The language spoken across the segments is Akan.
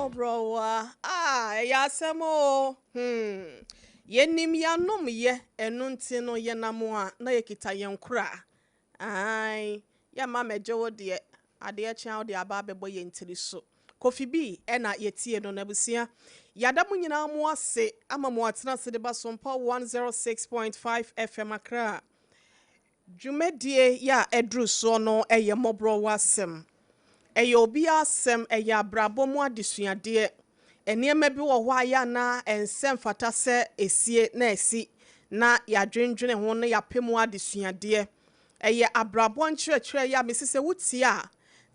Mmɔborɔwa, ah, ɛyɛ asɛm o. Yɛnim yɛanom yɛ, ɛno nti no yɛnam a na yɛkita yɛn kora. Ae, yɛmma mɛgye wo deɛ, adeɛ kye a wode aba abɛbɔ yɛn tiri so. Kofi bi ɛna yɛtie no n'abusua. Yɛada mo nyinaa mo ase ama mo atena ase de ba Sompa 106.5 FM Accra. Dwumadie yɛ a ɛduru soɔ no ɛyɛ mmɔborɔwa asɛm. Ɛyɛ obiara asɛm, ɛyɛ abrabɔ mu adesuadeɛ. Nneɛma bi wɔ hɔ a yɛ anaa ɛnsɛ mfata sɛ esie na esi na yɛadwendwene ho na yɛapɛ mu adesuadeɛ. Ɛyɛ abrabɔ nkyerɛkyerɛ yɛ a mesi sɛ wotie a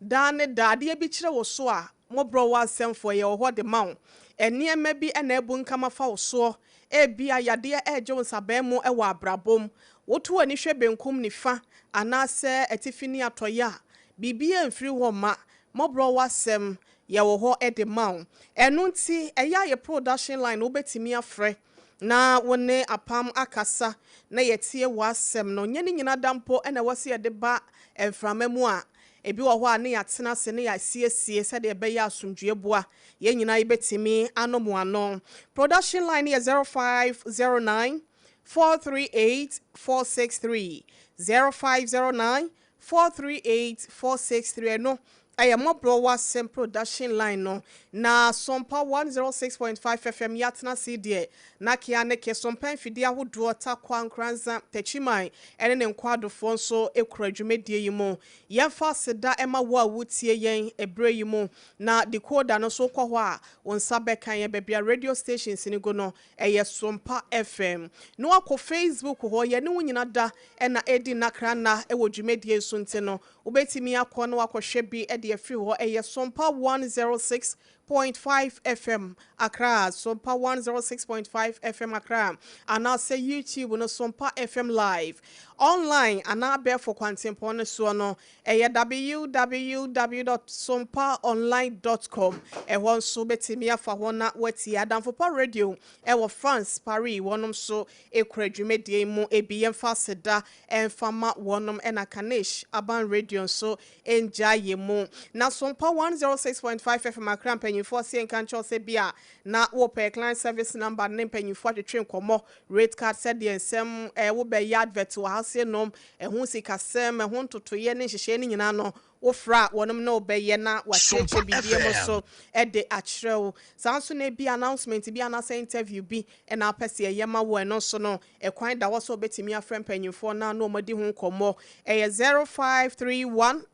daa ne daa adeɛ bi kyerɛ wo so a mmɔborɔwa asɛmfoɔ yɛ wɔ hɔ de ma wo. Nneɛma bi na ebu nkama fa wo soɔ. Ebia yadeɛ ɛregye wo nsaban mu wɔ abrabɔ mu. Woto w'ani hwɛ benkum nifa anaasɛ atifi ne atɔeɛ a biribiara mfiri hɔ mma. Mmɔborɔwa asɛm yɛwɔ hɔ de ma wo. Ɛno nti ɛyɛ a yɛ production line wobɛtumi afrɛ na wo ne apam akasa na yɛtie w'asɛm no. Nyɛ ne nyinaa da mpo ɛna ɛwɔ sɛ yɛde ba mframa mu a ebi wɔ hɔ a ne yɛatena ase ne yɛasiesie sɛdeɛ ɛbɛyɛ asomdwie boa yɛn nyinaa yɛbɛtumi anom ano. Production line yɛ 0509 438 463, 0509 438 463. Ɛno ɛyɛ mmɔborɔwa asɛm production line no. Na Sompa 106.5 FM yɛatena se deɛ na kea ne ke Sompa mfidie ahodoɔ Takwa, Nkranza, Takyiman ɛne ne nkwadofoɔ nso kura dwumadie yi mu. Yɛmfa aseda ɛma wo a wotie yɛn ɛberɛ yi mu na decoder no nso kɔ hɔ a wo nsa bɛka yɛn baabi a radio stations no gu no ɛyɛ Sompa FM. Na wakɔ Facebook hɔ, yɛne wo nyina da ɛna ɛdi nnakra nna ɛwɔ dwumadie so nti no wobɛtumi akɔ na wakɔhwɛ bi ɛde afiri hɔ. Ɛyɛ Sompa 106.5 FM Accra, Sompa 106.5 FM Accra, anaasɛ YouTube no Sompa FM Live online anaa abɛɛfo kwantempɔn no soɔ no ɛyɛ www.sompaonline.com. Ɛhɔ nso bɛtumi afa hɔ na watie Adamfopa Radio ɛwɔ France, Paris. Wɔnom nso ekura dwumadie mu ebi. Yɛmfa aseda ɛmfa ma wɔnom ɛna Kanesh Aban Radio nso ngya yɛ mu. Na Sompa 106.5 FM Accra mpanyinfoɔ se nka nkyɛw sɛ bi a na wɔpɛ client service number ne mpanyinfoɔ atwetwe nkɔmmɔ, rate card, sɛdeɛ nsɛm wobɛyɛ advert wɔ ha se nom, ɛho sikasɛm, ɛho ntotoyɛ ne nhyehyɛe no nyinaa no wofra a wɔnom na wɔbɛyɛ na wakyerɛkyerɛ biribi mu so ɛde akyerɛ wo. Saa nso na ebi announcement bi anaasɛ interview bi ɛna apɛ sɛ ɛyɛ ma wo, ɛno nso no ɛkwan da hɔ sɛ wobɛtumi afrɛ mpanyinfoɔ na na wɔn adi ho nkɔmmɔ. Ɛyɛ 0531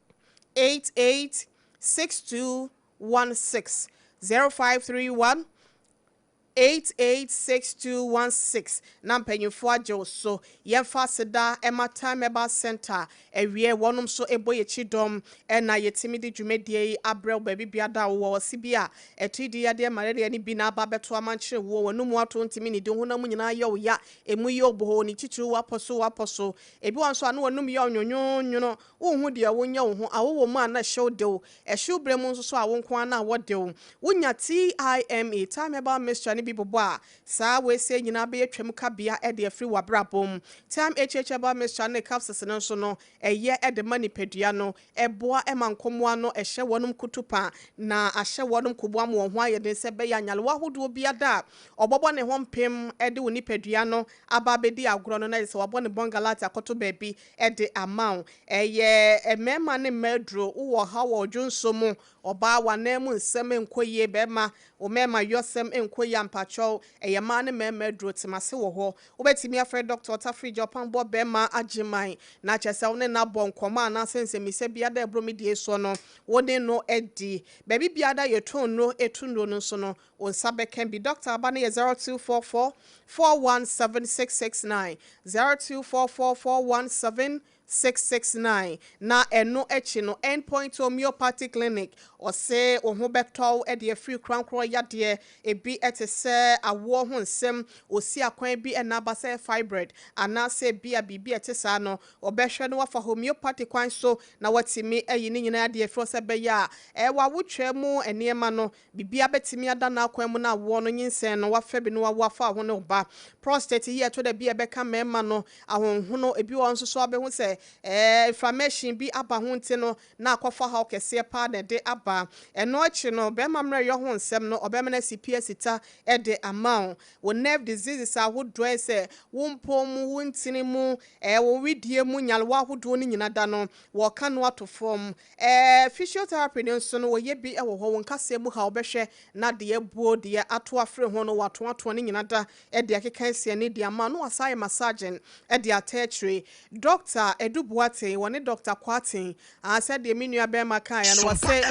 88 6216, 0531 886216 na mpanyinfoɔ agye wo so. Yɛmfa aseda ɛma Time Herbal Center awie wɔnom nso ɛbɔ yɛkyi dɔm ɛna yɛtumi de dwumadie yi abrɛ wo baabi biada wɔ wɔsi bi a ɛto di yadeɛ malaria ne bi na aba bɛto amankyerɛ woɔ wɔn mu ato ntumi ne di honam nyinaa yɛ wo ya, emu yɛ oboho ne titiri wapɔ so ebi wɔn nso ano wɔnum yɛ ɔnwonwonwono, wohu deɛ wonyɛ wo ho awowɔ mu a na ɛhyɛw dew ɛhyew berɛ mu nso so a wo nko ara na wɔdew wonya Time Time Herbal Mixture ne bi bobɔ a saa weesie nyinaa bɛyɛ twam kabea ɛde afiri w'abrabɔ mu. Time HH Herbal Mixture ne capsules no nso no ɛyɛ ɛde ma nipadua no, ɛboa ɛma nkɔmmoa no ɛhyɛ wɔnom kutupa na ahyɛ wɔnom koboa ma wɔn ho ayɛ den sɛ ɛbɛyɛ anyalewa ahodoɔ bi ada a ɔbɔbɔ ne ho mpem ɛde wo nipadua no aba abɛdi agorɔ no na yɛ sɛ wabɔ ne bɔngalate akɔto baabi ɛde ama wo. Ɛyɛ mmarima ne mmaa aduro. Wowɔ ha wɔ ɔdwonso mu, ɔbaa wanan mu nsɛm nkɔ yie, bɛrima wo mmarima yɔsɛm nkɔ yie, ampakyɛw ɛyɛ mmaa ne mmarima aduro temase wɔ hɔ. Wobɛtumi afrɛ Dr. Ɔtafrigya Ɔpambɔ bɛrima Agyeman na kyerɛ sɛ wo ne no abɔ nkɔmmɔ anaasɛ nsɛmmisa bi ada ɛborɔ medie soɔ no wo ne no adi. Baabi biara yɛtɔn nnuro ɛtu nnuro no nso no wo nsa bɛka bi. Dr. aba no yɛ 0244 417669, 0244 417 669. Na ɛno akyi no Endpoint Homeopathy Clinic ɔsɛ wo ho bɛtɔw de afiri korankorɔ yadeɛ ebi ɛte sɛ awoɔ ho nsɛm osi akwan bi ɛna aba sɛ fibroid anaasɛ bi a biribi ɛte saa no ɔbɛhwɛ no wafa homeopathy kwan so na watumi ayi ne nyinaa de afiri sɛ bɛyɛ a ɛwɔ awotwa mu nneɛma no biribi abɛtumi ada n'akwan mu na awoɔ no nyinsɛn no wafa bi no wawo afa ho ne ba. Prostate yi ɛtɔ da bi a ɛbɛka mmarima no ahonhono ebi wɔ nso so abɛho sɛ ɛɛ inflammation bi aba ho nti no na akɔfa haw kɛseɛ paa na ɛde aba. Ɛno akyi no, bɛrima mmerɛyɛ ho nsɛm no, ɔbɛma no asi pie sita de ama wo. Wo nerve diseases ahodoɔ, sɛ wo mpɔ mu, wo ntini mu, wo widie mu nyarewa ahodoɔ no nyina da no, wɔka no ato fam. Physiotherapy no nso no, wɔyɛ bi wɔ hɔ. Wo nkasɛɛ mu ha, wɔbɛhwɛ na deɛ abuo, deɛ ato afiri ho no, wɔatoatoa no nyina da de akeka asia ne de ama no, wasa ayɛ massaging de ata akyire. Dr Edu Boateng, wɔne Dr Kwarteng, sɛdeɛ me nua bɛrima kaeɛ no, wɔsɛ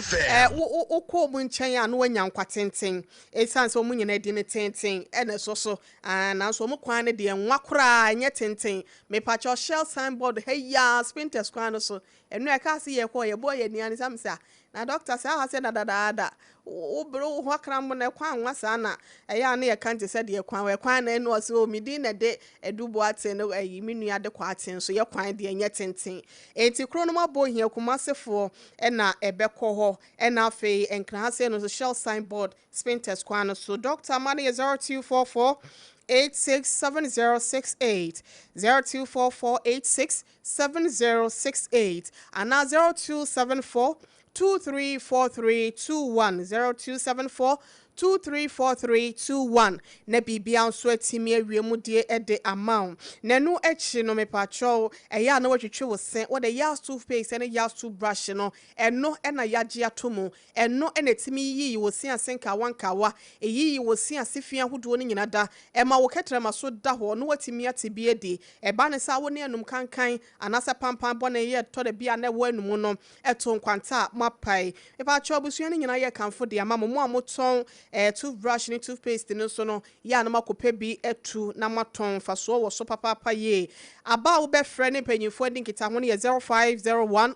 wokɔ mu nkyɛn a na wanya nkwa tenten, ɛsiane sɛ wɔn nyinaa di ne tenten ɛna ɛso so. Nanso wɔn kwan no deɛ, nwa koraa, ɛnyɛ tenten. Mepakyɛw, Shell signboard ha yi, Spintex kwan no so, ɛnu ɛka se yɛ kɔ yɛbɔ yɛ nia ne sam sɛ na doctor sɛ aha sɛ dadadaada wobere wo ho akra mo na ɛkwan nwa saa na ɛyɛ a ne yɛka nte sɛ deɛ kwan ɛkwan na ɛnu ɔsɛ o mi din na de Edu Boateng no, ɛyi mi nua de Kwarteng so yɛ kwan deɛ nyɛ tenten. Eti kuro no mu abɔ ohia Kumasefoɔ ɛna ɛbɛkɔ hɔ. Ɛna afei Nkran no nso, Shell signboard, Spintex kwan no so. Doctor ma no yɛ 0244 867068, 0244 867068, anaa 0274 234321, 0274 234321, na biribia nso atumi awie mu deɛ ɛde ama wo. Na ɛno akyi no, mepakyɛw, ɛyɛ a na watwitwi wo se wɔde Yas toothpaste ne Yas toothbrush no. Ɛno ɛna yagye ato mu, ɛno ɛna ɛtumi yiyi wo se ase nkawa nkawa, ɛyiyi wo se ase fi ahodoɔ no nyina da, ɛma wo kɛtrɛma so da hɔ na watumi ate bi adi. Ɛba ne sɛ wo ne anum kankan anaasɛ pampan bɔne yɛ tɔ da bi a na ɛwɔ anum no ɛto nkwanta a moapae. Mepakyɛw, abusua no nyinaa yɛ kamfo de ama mo, mo a motɔn toothbrush ne toothpaste no nso no, yɛ a na moakɔpɛ bi atu na moatɔn, mfasoɔ wɔ so papaapa yie. Aba a wobɛfrɛ ne mpanyimfoɔ adi nkitaho no yɛ 0501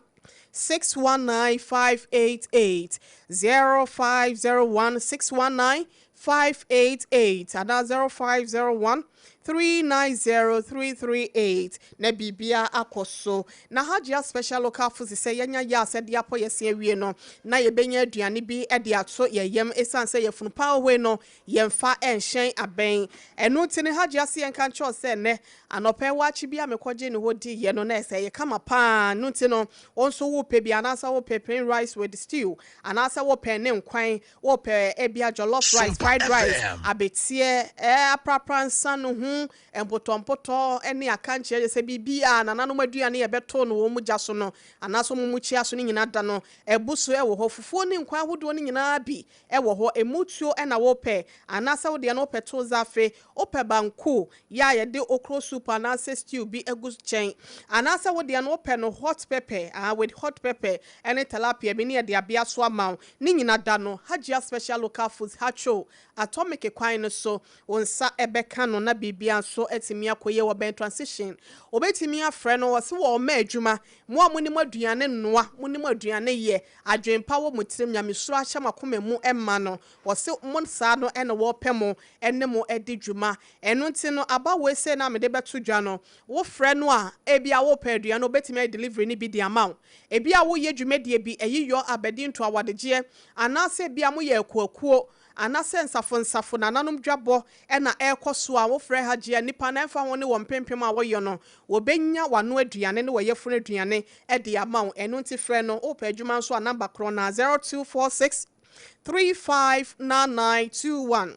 619 588, 0501 619 588, anaa 0501 390 338, na biribia akɔ so. Na Hajia Special Local Food sɛ yɛnya yɛ asɛde apɔ yɛse awie no, na yɛbɛnya aduane bi de ato yɛyam, ɛsiane sɛ yɛfunu paa hɔ no, yɛmfa ɛnhyɛn abɛn. Ɛno nti ne Hajia se yɛnka nkyɛw sɛ nnɛ anɔpɛ wakye bi a mekɔgye ne hɔ di yɛ no na ɛsɛ yɛ kama paa no. Nti no, wɔn nso wopɛ bi anaasɛ wopɛ plain rice with stew, anaasɛ wopɛ ne nkwan, wopɛ ebia jollof rice, fried rice, abeteɛ, aprapra nsa no ho mpotɔmpotɔ ne akankyerɛ sɛ biribi a nananom aduane yɛbɛto no wɔn mu gya so no anaasɛ wɔn mu kyia so no nyinaa da no ɛbu so ɛwɔ hɔ. Fufuo ne nkwan ahodoɔ no nyinaa bi ɛwɔ hɔ. Emu tuo ɛna wɔpɛ, anaasɛ wodeɛ no wopɛ to zafe, wopɛ banku yɛ a yɛde okro soup anaasɛ stew bi egu kyɛn, anaasɛ wodeɛ no wopɛ no hot pepper, with hot pepper ɛne tilapia bi ne yɛde abea so ama wo ne nyinaa da no. Hajia Special Local Foods, Hatcho Atomic kwan no so, wo nsa ɛbɛka no na biribia nso atumi akɔyɛ wɔ bɛn transition. Obɛtumi afrɛ no, wɔse wɔ ɔma adwuma. Mo a monim aduane noa, monim aduane yɛ, adwempa wɔ mo tirim, nyamesuro ahyɛ mo akoma mu ɛma no, wɔse mo saa no ɛna wɔpɛ mo ɛne mo ɛdi dwuma. Ɛno nti no, aba wei sɛ na mede bɛto dwa no, wofrɛ no a, ebi a wopɛ aduane no, wobɛtumi ayɛ delivery no bi de ama wo. Ebi a woyɛ dwumadie bi, ɛyi yɔ abɛdi nto awadegyeɛ, anaasɛ ebi a moyɛ akuakuo anaasɛ nsafo nsafo nananom dwabɔ ɛna ɛrekɔ so a, wofrɛ Hajia, nipa na ɛmfa ho ne wɔn mpempem a wɔyɛ no, wɔbɛnya wano aduane ne wɔyɛ funu aduane ɛde ama wo. Ɛno nti frɛ no. Wopɛ adwuma nso a, number korɔ na 0246 359921,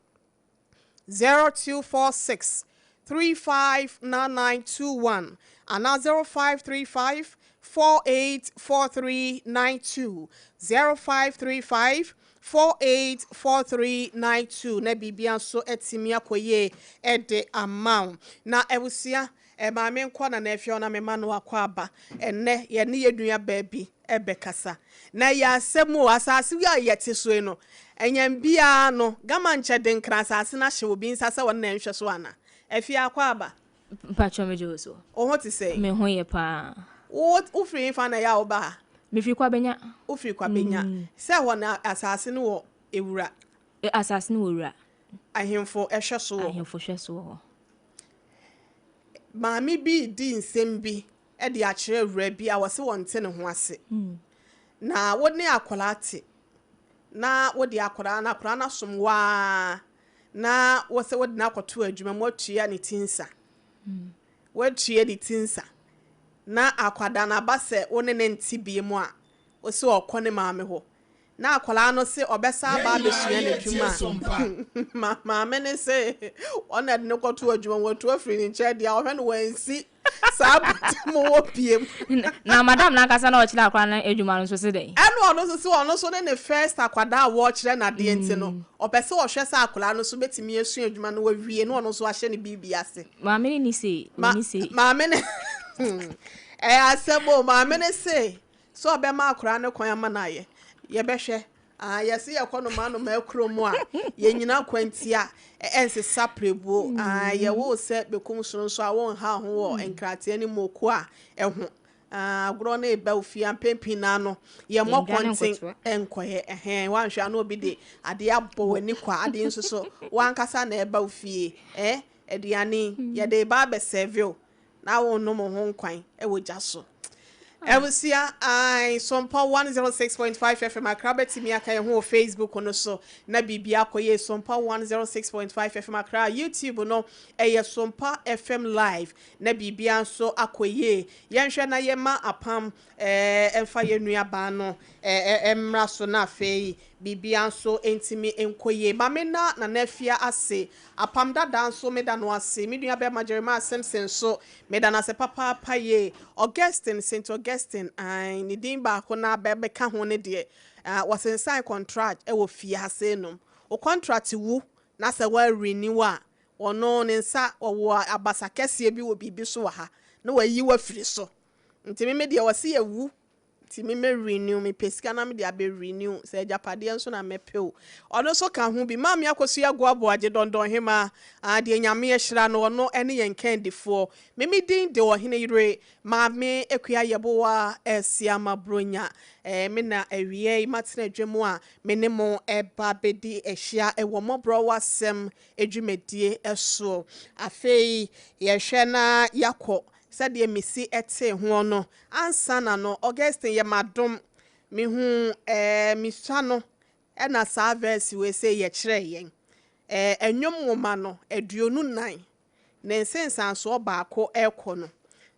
0246 359921, anaa 0535 484392, 0535 484392, na biribia nso atumi akɔ yie ɛde ama wo. Na abusua, maame nkɔ na n'afia na mema no akɔ aba. Ɛnnɛ yɛne yɛ nua baabi ɛbɛkasa na yɛ asɛm o. Asase yi a yɛte so yi no, ɛnyɛn biara no gama nkyɛ de nkra asase no ahyɛ obi nsa sɛ wɔn na nhwɛ so ana. Afia, akɔ aba. Mpatwɔ, megye wo so. Wo ho te sɛ? Me ho yɛ paa. Wo wofiri hefa na ɛyɛ a woba ha? Mefiri Kwabenya. Wofiri Kwabenya. Sɛ hɔ na asase no wɔ ewura? Asase no wɔ wura. Ahemfo ɛhwɛ so wɔ hɔ? Ahemfo hwɛ so wɔ hɔ. Maame bi di nsɛm bi de akyerɛ awura bi a wɔse wɔnte ne ho ase. Na wo ne akwaraa te na wode akwaraa no, akwaraa no asom waa, na wɔsɛ wode no akɔto adwuma mu, watua ne ti nsa, watua ne ti nsa. Na akwadaa no aba sɛ wo ne no nte biom a, wo se ɔkɔ ne maame hɔ. Na akwadaa no se ɔbɛsan aba Yɛn nyinaa abɛsua yɛretie n'adwuma Sompa. a, ma maame no se ɔno na ɛde no kɔto adwuma mu, watu afiri ne nkyɛn deɛ a, ɔhwɛ no wansi saa mpɔtam hɔ biom. Na madam no ankasa na ɔkyerɛ akwadaa no adwuma no nso se dɛn? Ɛna ɔno nso se ɔno nso ne ne first akwadaa a wɔrekyerɛ no adeɛ nti no, ɔpɛ sɛ ɔhwɛ sɛ akwadaa no nso bɛtumi asua adwuma no wawie na ɔno nso ahyɛ no biribi ase. Maame no nni sei, Ma ɔnni sei. maame no ɛyɛ asɛm o, maame no se sɛ ɔbɛma akwadaa no kwan ama no ayɛ. Yɛbɛhwɛ. Ah, yɛse yɛkɔ nomaa nomaa kuro mu a, yɛnyina kwantia, ɛnsesa prebuo. Ah, yɛwoo sɛ bekum sono nso a wonha ho wɔ nkrateɛ ne moko a ɛho. Ah, agorɔ no reba wo fie a, mpɛn pii no ara no, yɛmmɔ Yɛndwane kɔnten nkɔtoa. nkɔyɛ. Ɛhɛn, woanhwɛ a na obi de adeɛ abɔ w'ani kwa. Adeɛ nso so, w'ankasa na ɛba wo fie. Eh, aduane yi, yɛde reba abɛsɛɛve wo na wonom wo ho nkwan wɔ gya so. Abusua, ae, Sompa 106.5 FM Accra bɛtumi aka yɛn ho wɔ Facebook no so na biribi akɔ yie. Sompa 106.5 FM Accra, YouTube no ɛyɛ Sompa FM Live na biribiara nso akɔ yie. Yɛnhwɛ na yɛma apam eh, ɛmfa yɛn nuabaa no eh, mmra so na afei biribiara nso ntumi nkɔ yie. Ma me na Nana Afia ase. Apam dada nso meda no ase. Me nua bɛrima Jeremiah Simpson nso meda no ase papaapa yie. Augustine, St. Augustine, ae, ne din baako na bɛbɛka ho ne deɛ, ah, wɔsensan contract wɔ fie ha sei nom. Wo contract wu na sɛ woarenew a, ɔno ne nsa, ɔwɔ abasa kɛseɛ bi wɔ biribi so wɔ ha na wayi wo afiri so. Nti me me deɛ wɔse yɛwu nti me mɛ renew, mepɛ sika na mede abɛ renew, sɛ agyapadeɛ nso na mɛpɛ o. Ɔno nso ka ho bi. Maame Akosua Aguaboagye Dɔndɔn Hemaa, ah, deɛ Nyame ahyira no, ɔno ne yɛn kandifoɔ. Me me din de Ɔhene Yere, Maame Akua Yeboah Asiama Bronya. Eh, me na awia yi matena dwa mu a me ne mo ɛba bɛdi ahyia wɔ mmɔborɔwasɛm dwumadie soɔ. Afei yɛhwɛ na yɛakɔ sɛdeɛ mesi tee hoɔ no. Ansa na no, Augustine yɛ m'adom. Mehu eh, mesua no ɛna saa verse wei sɛ yɛkyerɛɛ yɛn. Eh, Nnwom nwoma no, 24, ne nsensansoɔ baako ɛrekɔ no.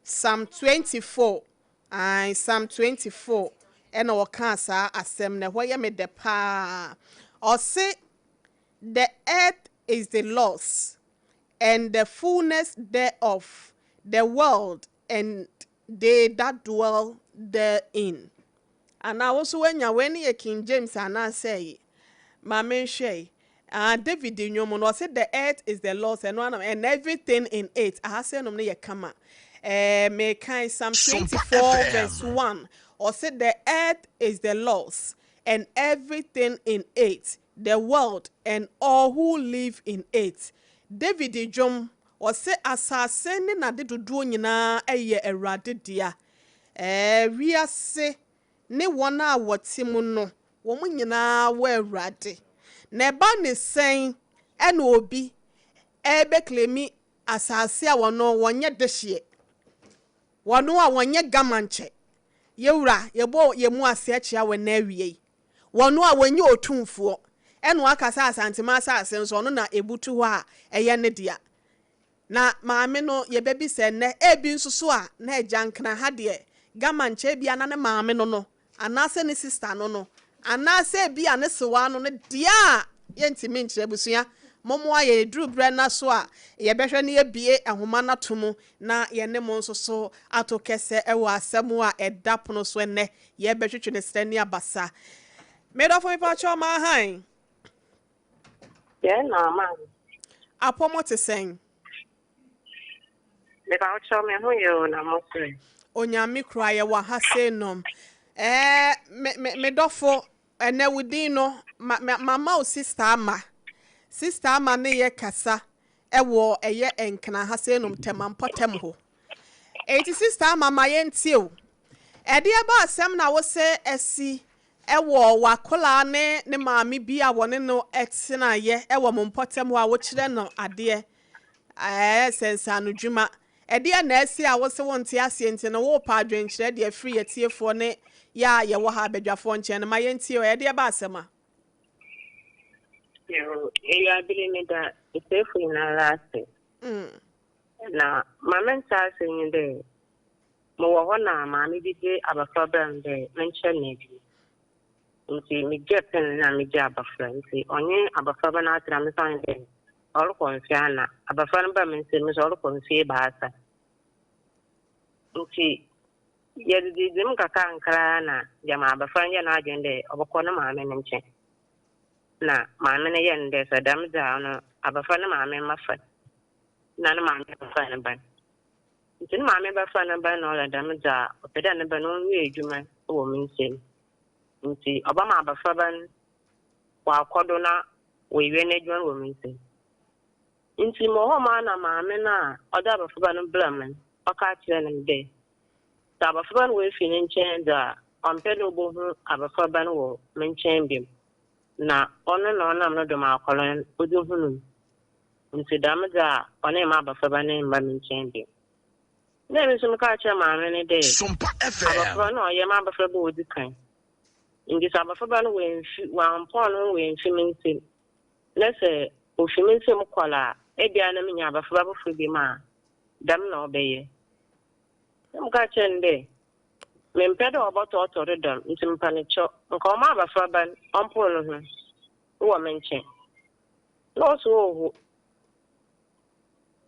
Psalm 24, ae, Psalm 24 ɛna ɔkaa saa asɛm no. Ɛhɔ yɛ me dɛ paa. Ɔse, The earth is the Lord's, and the fullness thereof, the world and they that dwell therein. Anaa wo nso woanya wei no yɛ King James anaasɛ yi? Ma menhwɛ yi. Ah, David nnwom no, ɔse the earth is the Lord's ɛno anam, and everything in it. Aha sɛ nom no yɛ kama. Eh, mekan Psalm Sompa 24 verse FM. 1. Ɔse the earth is the Lord's and everything in it, the world and all who live in it. David dwom, ɔse asase ne n'ade dodoɔ nyinaa yɛ Awurade dea. Eh, wiase ne wɔn a wɔte mu no, wɔn nyinaa wɔ Awurade. Na ɛba ne sɛn ɛna obi ɛrebɛclaimi asase a wɔno wɔnyɛ dehyeɛ, wɔno a wɔnyɛ gamankyɛ. Yɛwura, yɛbɔ yɛn mu ase akyia wɔ nnɛ awie yi. Wɔno a wɔnyɛ otumfoɔ, ɛna waka sɛ Asantema asase nso ɔno na ebutu hɔ a ɛyɛ ne dea. Na maame no yɛbɛbisa nnɛ, ebi nso so a na agya nkena ha deɛ, gamankyɛ ebia na ne maame no no, anaasɛ ne sister no no, anaasɛ ebi a ne sewa no no deɛ a yɛntumi nkyerɛ abusua. Mommoa yɛn duru berɛ na so a yɛbɛhwɛ na yɛbie nhoma no ato mu na yɛne mo nso so ato kɛsɛ ɛwɔ asɛm a ɛda pono so ɛnnɛ yɛbɛtwetwe ne serɛ ne abasa. Medɔfo mepakyɛw ma han. Yɛn na ama Apɔmɔ te sɛn? mepa wo kyɛw me ho yɛ o na mo sɛ. Onyame kura yɛwɔ ha sei nom. Ɛɛ me me medɔfo ɛnɛ wo din no ma ma mama wo sister ama. Sister ama ne yɛ kasa ɛwɔ ɛyɛ nkena ha sei nom Tɛma mpɔtam hɔ. Eti sister ama ma yɛntie o. Ɛdeɛ ba asɛm na wo sɛ asi ɛwɔ w'akwadaa ne ne maame bi a wɔne no ɛtenaeɛ ɛwɔ mo mpɔtam hɔ a wokyerɛ no adeɛ ɛɛ sɛ nsaanodwuma. Ɛdeɛ na asi a wose wonte aseɛ nti no wopɛ adwenkyerɛ deɛ firi yɛtiefoɔ ne yɛ a yɛwɔ ha abadwafoɔ nkyɛn no ma yɛntie o. Ɛdeɛ ba asɛm a. Yo, ewurabere me da etiefo nyinara ase. Na ma mente ase nye dɛ. Mowɔ hɔ na maame bi dze abafra brɛɛ me dɛ menkyerɛ no edwuma. Ntsi megyee pen na megyee abafra. Ntsi ɔnye abafraba no atsena mesan dɛ ɔrokɔ mfe ana. Abafra no baa me nsamu so ɔrokɔ mfe ebiasa. Ntsi yɛdze dzidzi mu nkakrankra ara na gyama abafra no yɛɛ n'adwen dɛ ɔbɔkɔ no maame ne nkyɛn. Na maame no yɛɛ no dɛ sɛ dɛm dze a ɔno abafra no maame mma fa no. Nna no maame bɛfa ne ba no. Ntsi no maame bɛfaa ne ba no na ɔyɛ dɛm dze a, ɔpɛ dɛ ne ba no onwie edwuma wɔ me nsamu. Ntsi ɔbɛma abofraba no ɔakɔ do na oewie n'edwuma no wɔ me nsamu. Ntsi mowɔ hɔ maa na maame no a ɔdze abofraba no brɛɛ me no, ɔkaa kyerɛɛ no dɛ, sɛ abofraba no oefi ne nkyɛn dze a, ɔmmpɛ dɛ obohu abofraba no wɔ me nkyɛn bio. Na ɔno na ɔnam no do ma akwadaa no odzi hu no mu. Ntsi dɛm dze a, ɔno mma abofraba no mmba me nkyɛn bio. Nna emi so mekaa kyerɛɛ maame no dɛ, abofra no ɔyɛ m'abofraba a odzi kan. Ntsi sɛ abofraba no oemmfi, ɔammpɔn noho oemmfi me nsamu, na sɛ ofi me nsamu kɔr a, ebia na minya abofraba fofor bio a, dɛm na ɔbɛyɛ. Nna mekaa kyerɛɛ no dɛ, memmpɛ dɛ ɔbɔtɔɔtɔɔ do dɛm, ntsi mepa no kyɛw, nka ɔmma abofraba no ɔmpon noho wɔ me nkyɛn. Na ɔse oho,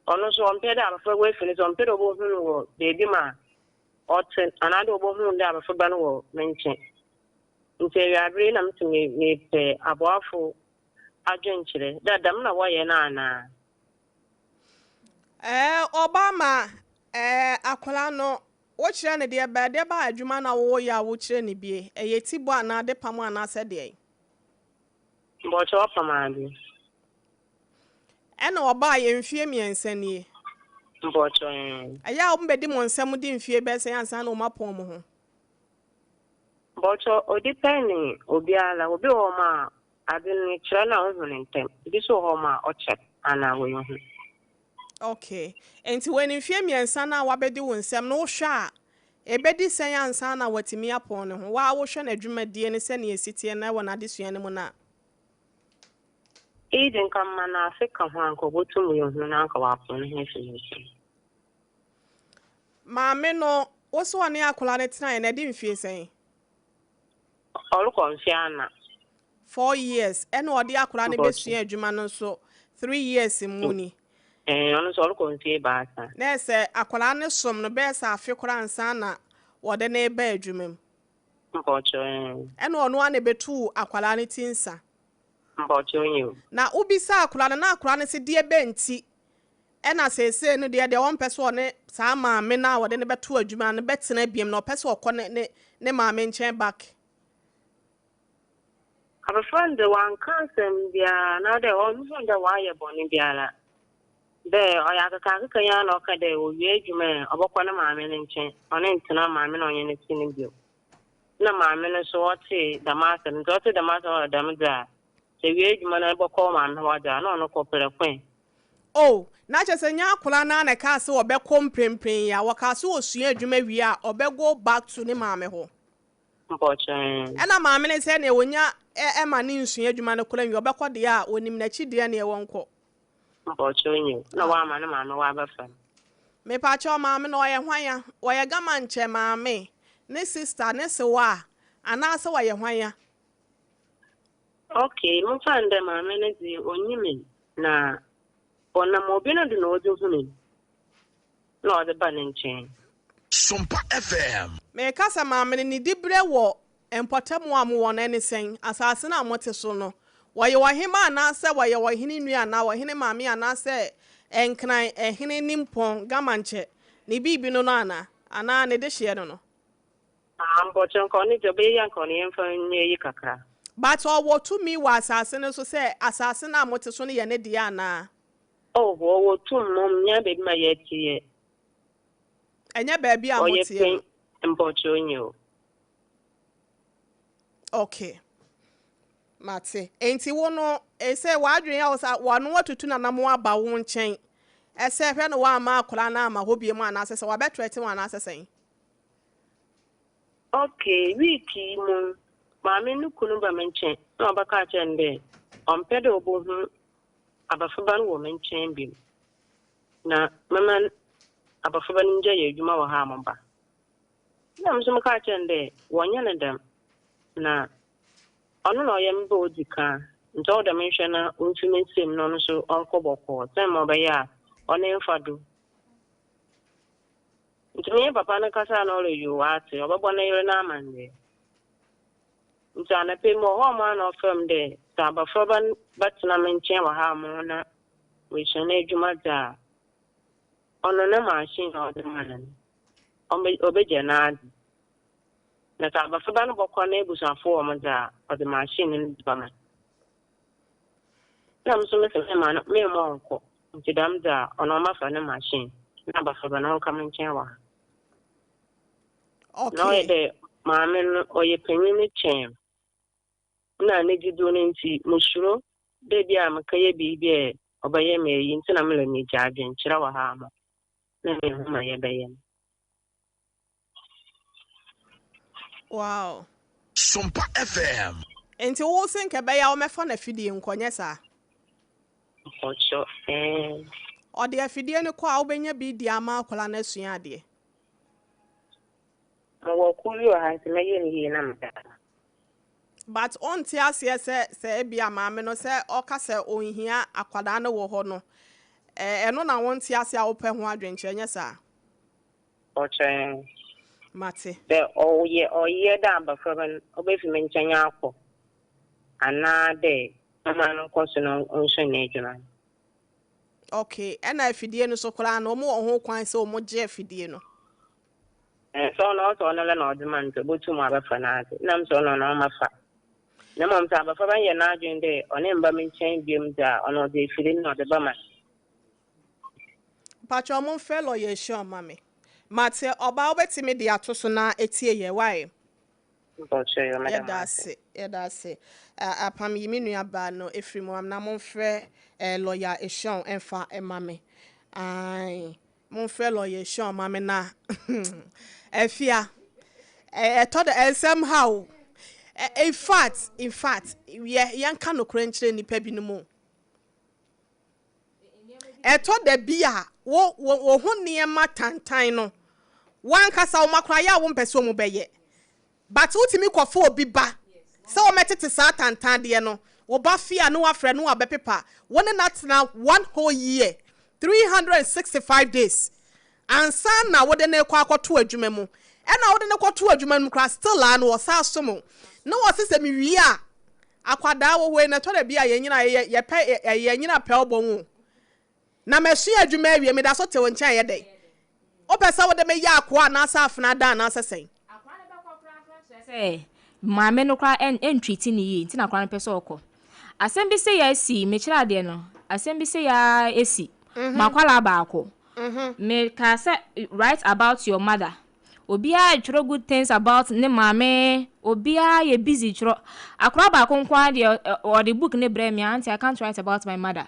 ɔno so ɔmmpɛ dɛ abofra woefi no so, ɔmmpɛ dɛ obohu no wɔ beebi ma ɔtse anaadɛ obohu dɛ abofraba no wɔ me nkyɛn. Ntsi ewiaber yi na mese mepɛ aboafo adwenkyerɛ dɛ dɛm na wɔyɛ no anaa? Ɛɛ ɔba ma ɛɛ akwadaa no wokyerɛ no deɛ bɛɛ deɛ ba adwuma na woyɛ a wokyerɛ no bie ɛyɛ ti bɔ anaa ade pam anaasɛ deɛn? Mbɔkyɛ ɔpam ade. Ɛna ɔbaa yɛ mfie 3 nie. Mbɔkyɛ ɛɛ. Ɛyɛ a wɔn bɛdi mo nsɛm di mfie bɛyɛ sɛn ansa na wɔn apɔn mo ho? Mbɔkyɛ odi pɛn ne obiara obi wɔ hɔ ma ade no kyerɛ na ohu ne ntɛm ebi nso wɔ hɔ ma ɔkyɛ ana wɔnhu. Okay, nti wɔ ne mfie 3 no a wabɛdi wo nsɛm no wohwɛ a ebɛdi sɛn ansa na watumi apɔn ne ho? Waa wohwɛ n'adwumadie ne sɛnea esi teɛ na ɛwɔ n'adesua no mu no a. Iyi de nka mma n'afe ka ho a nka obotum ehu na anka ɔapɔn ne ho efi ne nsam. Maame no, wo so ɔne akwadaa no tenaeɛ na ɛde mfie sɛn? Ɔrekɔ mfe 4. 4 years. Ɛna ɔde akwadaa no bɛsua adwuma no nso 3 years mu ni. Ɔno nso ɔrekɔ mfe 3. Na ɛsɛ akwadaa no som no bɛyɛ sɛ afe koraa ansa na wɔde no ba adwuma mu. Mpɔkyɛ. Ɛna ɔno ara na ɛbɛtu akwadaa no ti nsa. Mpɔkyɛ onye. Na wobisa akwadaa no na akwadaa no sɛ deɛ bɛnti ɛna seesei no deɛ wɔmpɛ sɛ ɔne saa maame no a wɔde no bɛto adwuma no bɛtena biam na ɔpɛ sɛ ɔkɔ ne maame nkyɛn back. Abɔfra no de wanka asɛm biara na dɛ ɔno dɛ wayɛ bɔne biara. Dɛ ɔyɛ akekaakeka yi ara na ɔka dɛ owie adwuma a ɔbɛkɔ ne maame no nkyɛn ɔne ntena maame na ɔnyɛ ne ti no bio. Na maame no so ɔte dɛm asɛm nti ɔte dɛm asɛm ɔyɛ dɛm dze a sɛ wie adwuma no ɛbɛkɔ maame hɔ dze a na ɔno kɔ prɛko. Oh, na kyerɛ sɛ nyɛ akwadaa no ara na ɛkaa sɛ ɔbɛkɔ mprempren yi a wɔkaa sɛ ɔsua adwuma wie a ɔbɛgo back to ne maame hɔ. Mpɔkyɛ. Ɛna maame no sɛ nea wɔnya ɛma ne nsua adwuma no koraa nwie ɔbɛkɔ deɛ a onim n'akyi deɛ neɛ wɔnkɔ. Mpɔkyɛ onye na wama ne maame wabɛfa no. Mepakyɛ maame no ɔyɛ hwan a? Wɔyɛ gama nkyɛ maame ne sister ne sewa a anaasɛ wɔyɛ hwan a? Okay, momfa ndɛ maame no dze onyim na ɔnam obi no do na ɔdze hu no na ɔdze ba ne nkyɛn. Sompa FM. Meka sɛ maame no ne diberɛ wɔ mpɔtam a mowɔ no ɛne sɛn? Asase no a mote so no, wɔyɛ ɔhema anaasɛ wɔyɛ ɔhene nua anaa ɔhene maame anaasɛ ɛnkran ɛhene nimpɔn gama nkyɛ ne biribi no no ana anaa ne dehyeɛ no no? Ah, mpɔkyɛ nka ɔne deɛ ɔbɛyɛ nka ɔne yɛmfa nyɛ yi kakra. But ɔwɔ tumi wɔ asase no so sɛ asase no a mote so no yɛ ne deɛ anaa? Oh, ɔwɔ tum mom nyɛ baabi ma yɛte yɛ. Ɛnyɛ baabi a Ɔyɛ moteɛ no. pɛn mpɔkyɛ onye o. Okay. Mate. Enti wo no, sɛ w'adwene a wo sɛ wɔno watutu nanam aba wo nkyɛn. Ɛsɛ hwɛ no woamma akwadaa no ama hɔ bio mu anaasɛ sɛ wabɛtrɛte wo anaasɛ sɛn? Okay, week yi mu maame no kunu ba me nkyɛn na ɔbɛka kyerɛ no dɛ ɔmpɛ dɛ ɔbɛhu abɔfraba no wɔ me nkyɛn bio. Na mɛma abɔfraba no ngya yɛ adwuma wɔ ha a moba. Nna mo so mekaa kyerɛɛ no dɛ wɔnnyɛ no dɛm, na ɔno na ɔyɛ me ba a odzi kan, ntsi ɔwɔ dɛ mehwɛ na omfi me nsamu na ɔno so ɔnkɔ bɔkɔɔ sɛ mbrɛ ɔbɛyɛ a ɔne mfa do. Ntsi menye papa no kasaa na ɔreyɛ yoo ɔatse, ɔbɔbɔ ne yer no amandzɛɛ. Ntsi anapa yi mowɔ hɔ a na ɔfrɛ me dɛ sɛ abofraba no bɛtsena me nkyɛn wɔ ha ama na oesua n'edwuma dze a, ɔno ne machine a ɔdze ma no no, ɔmbɛ obegya n'adze. Na sɛ abofraba no bɔkɔ n'ebusuafo hɔ dze a, ɔdze machine no dze bɛma no. Nna mo so mese memma no memma ɔnnkɔ, ntsi dɛm dze a ɔno ɔmbɛfa ne machine na abofraba no ɔnka me nkyɛn wɔ ha. Na ɔyɛ dɛ maame no ɔyɛ panyin kyɛn me. Nna ne dzibew no ntsi musuro dɛ bi a mekɛyɛ biribi a ɔbɛyɛ me eyi ntsi na mela megya adwenkyerɛ wɔ ha ama na mehu ma yɛbɛyɛ no. Wow. Sompa FM. Nti wo se nka ɛbɛyɛ a wɔmɛfa no afidie nkɔ nyɛ saa? Ɔkyɔ ɛɛ. Ɔde afidie no kɔ a wobɛnya bi di ama akwadaa no asua adeɛ. Mowɔ kuw bi wɔ ha nti mɛyɛ no yie na mede aba. But wonte aseɛ sɛ sɛ ebia maame no sɛ ɔka sɛ ɔnhia akwadaa no wɔ hɔ no, ɛno na wonte aseɛ a wopɛ ho adwenkyerɛ, nyɛ saa? Ɔkyerɛ. Mate. Sɛ ɔyɛ ɔyɛ dɛ abɔfraba no ɔbɛfi me nkyɛn akɔ anaa dɛ ɔma no nkɔ so na ɔnsua n'adwuma no. Okay, ɛna afidie no so koraa no, wɔn wɔ ho kwan sɛ wɔn gye afidie no? Sɛ ɔno ɔsɛ ɔno lɛ na ɔdze ma no nti obotum abɛfa n'adze. Nna sɛ ɔno na ɔmafa. Na mmom sɛ abɔfraba no yɛ n'adwen dɛ ɔne mba me nkyɛn biom dze a, ɔno ɔdze efiri no na ɔdze bɛma no. Mpakyɛ ɔmo mfrɛ lawyer Sean ma me. Mate, ɔbaa wobɛtumi de ato so na etie yɛ, why? Mpakyɛ yɛ meda mo Yɛda ase. ase, yɛda ase. Apam yi me nua baa no efiri mu am na momfrɛ lawyer Sean ɛmfa ɛma me. Ae, momfrɛ lawyer Sean ma me na afia. Ɛtɔ da ɛnsɛm ha o. In fact, yɛ yɛnka nokorɛ nkyerɛ nnipa binom o. Ɛtɔ da bi a wo wo wo ho nneɛma tantan no, wankasa wo makora yɛ a wompɛ sɛ ɔmo bɛyɛ. But wotumi kɔfa obi ba sɛ wɔmɛtete saa tantan deɛ no, wo ba fie a ne wafrɛ ne wabɛpepa, wo ne no atena one whole year, 365 days ansa na wode ne kɔ akɔto adwuma mu. Ɛna wode ne kɔto adwuma mu koraa, still a no wɔsa som wo. Na wɔse sɛ mewie a, akwadaa wɔ hɔ yi na ɛtɔ da bi a yɛn nyinaa yɛ yɛpɛ yɛn nyinaa pɛ ɔbɔ ho. Na masua adwuma awie, meda so te wo nkyɛn yɛ dɛn? Wopɛ sɛ wode me yɛ akoa anaasɛ afena da anaasɛ sɛn? Akwadaa no bɛkɔ koraa koraa kyerɛ sɛ maame no koraa ɛntreat ne yie, nti na akwadaa no pɛ sɛ ɔkɔ. Asɛm bi sɛ yɛ asi, mekyerɛ adeɛ no, asɛm bi sɛ yɛ asi. Makwalaa baako. Meka sɛ write about your mother. Obiara twerɛ good things about ne maame. Obiara yɛ busy twerɛ. Akwadaa baako nko ara deɛ, ɔde book ne brɛ me, "Aunty, I can't write about my mother."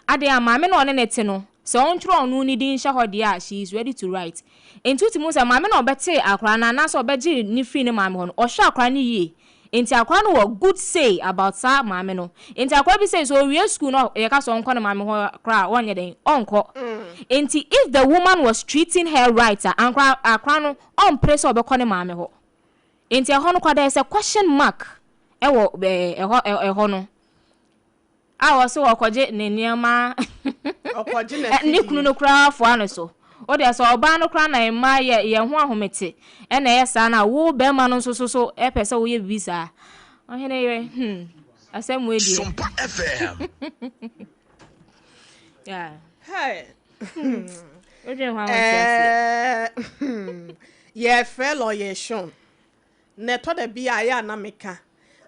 Adeɛ a maame no ɔne ne te no, sɛ ɔntwerɛ ɔno ne din nhyɛ hɔ deɛ a, she is ready to write. Nti wotumi hu sɛ maame no a ɔbɛtee akwadaa no anaasɛ ɔbɛgye ne firi ne maame hɔ no, ɔhwɛ akwadaa no yie. Nti akwadaa no wɔ good say about saa maame no. Nti akwadaa bi sɛ sɛ owie school no, yɛka sɛ ɔnkɔ ne maame hɔ koraa a, ɔnyɛ dɛn, ɔnkɔ. Nti if the woman was treating her right a, ankora akwadaa no ɔmpere sɛ ɔbɛkɔ ne maame hɔ. Nti ɛhɔ no koraa there is a question mark ɛwɔ ɛhɔ no a wɔsɛ wɔkɔgye ne nneɛma. Ɔkɔgye ne kunu no koraa foa no so. O deɛ, sɛ ɔbaa no koraa na mmaa yɛ yɛn ho ahomete ɛna ɛyɛ saa, na wo bɛrima no nso so ɛpɛ sɛ woyɛ biribi saa, ɔhene yere, asɛm wei deɛ. Sompa FM. Yeah. Hey. Wodwen ho a wɔnte aseɛ. Yɛfrɛ lawyer Sean na ɛtɔ da bi a ɛyɛ a na meka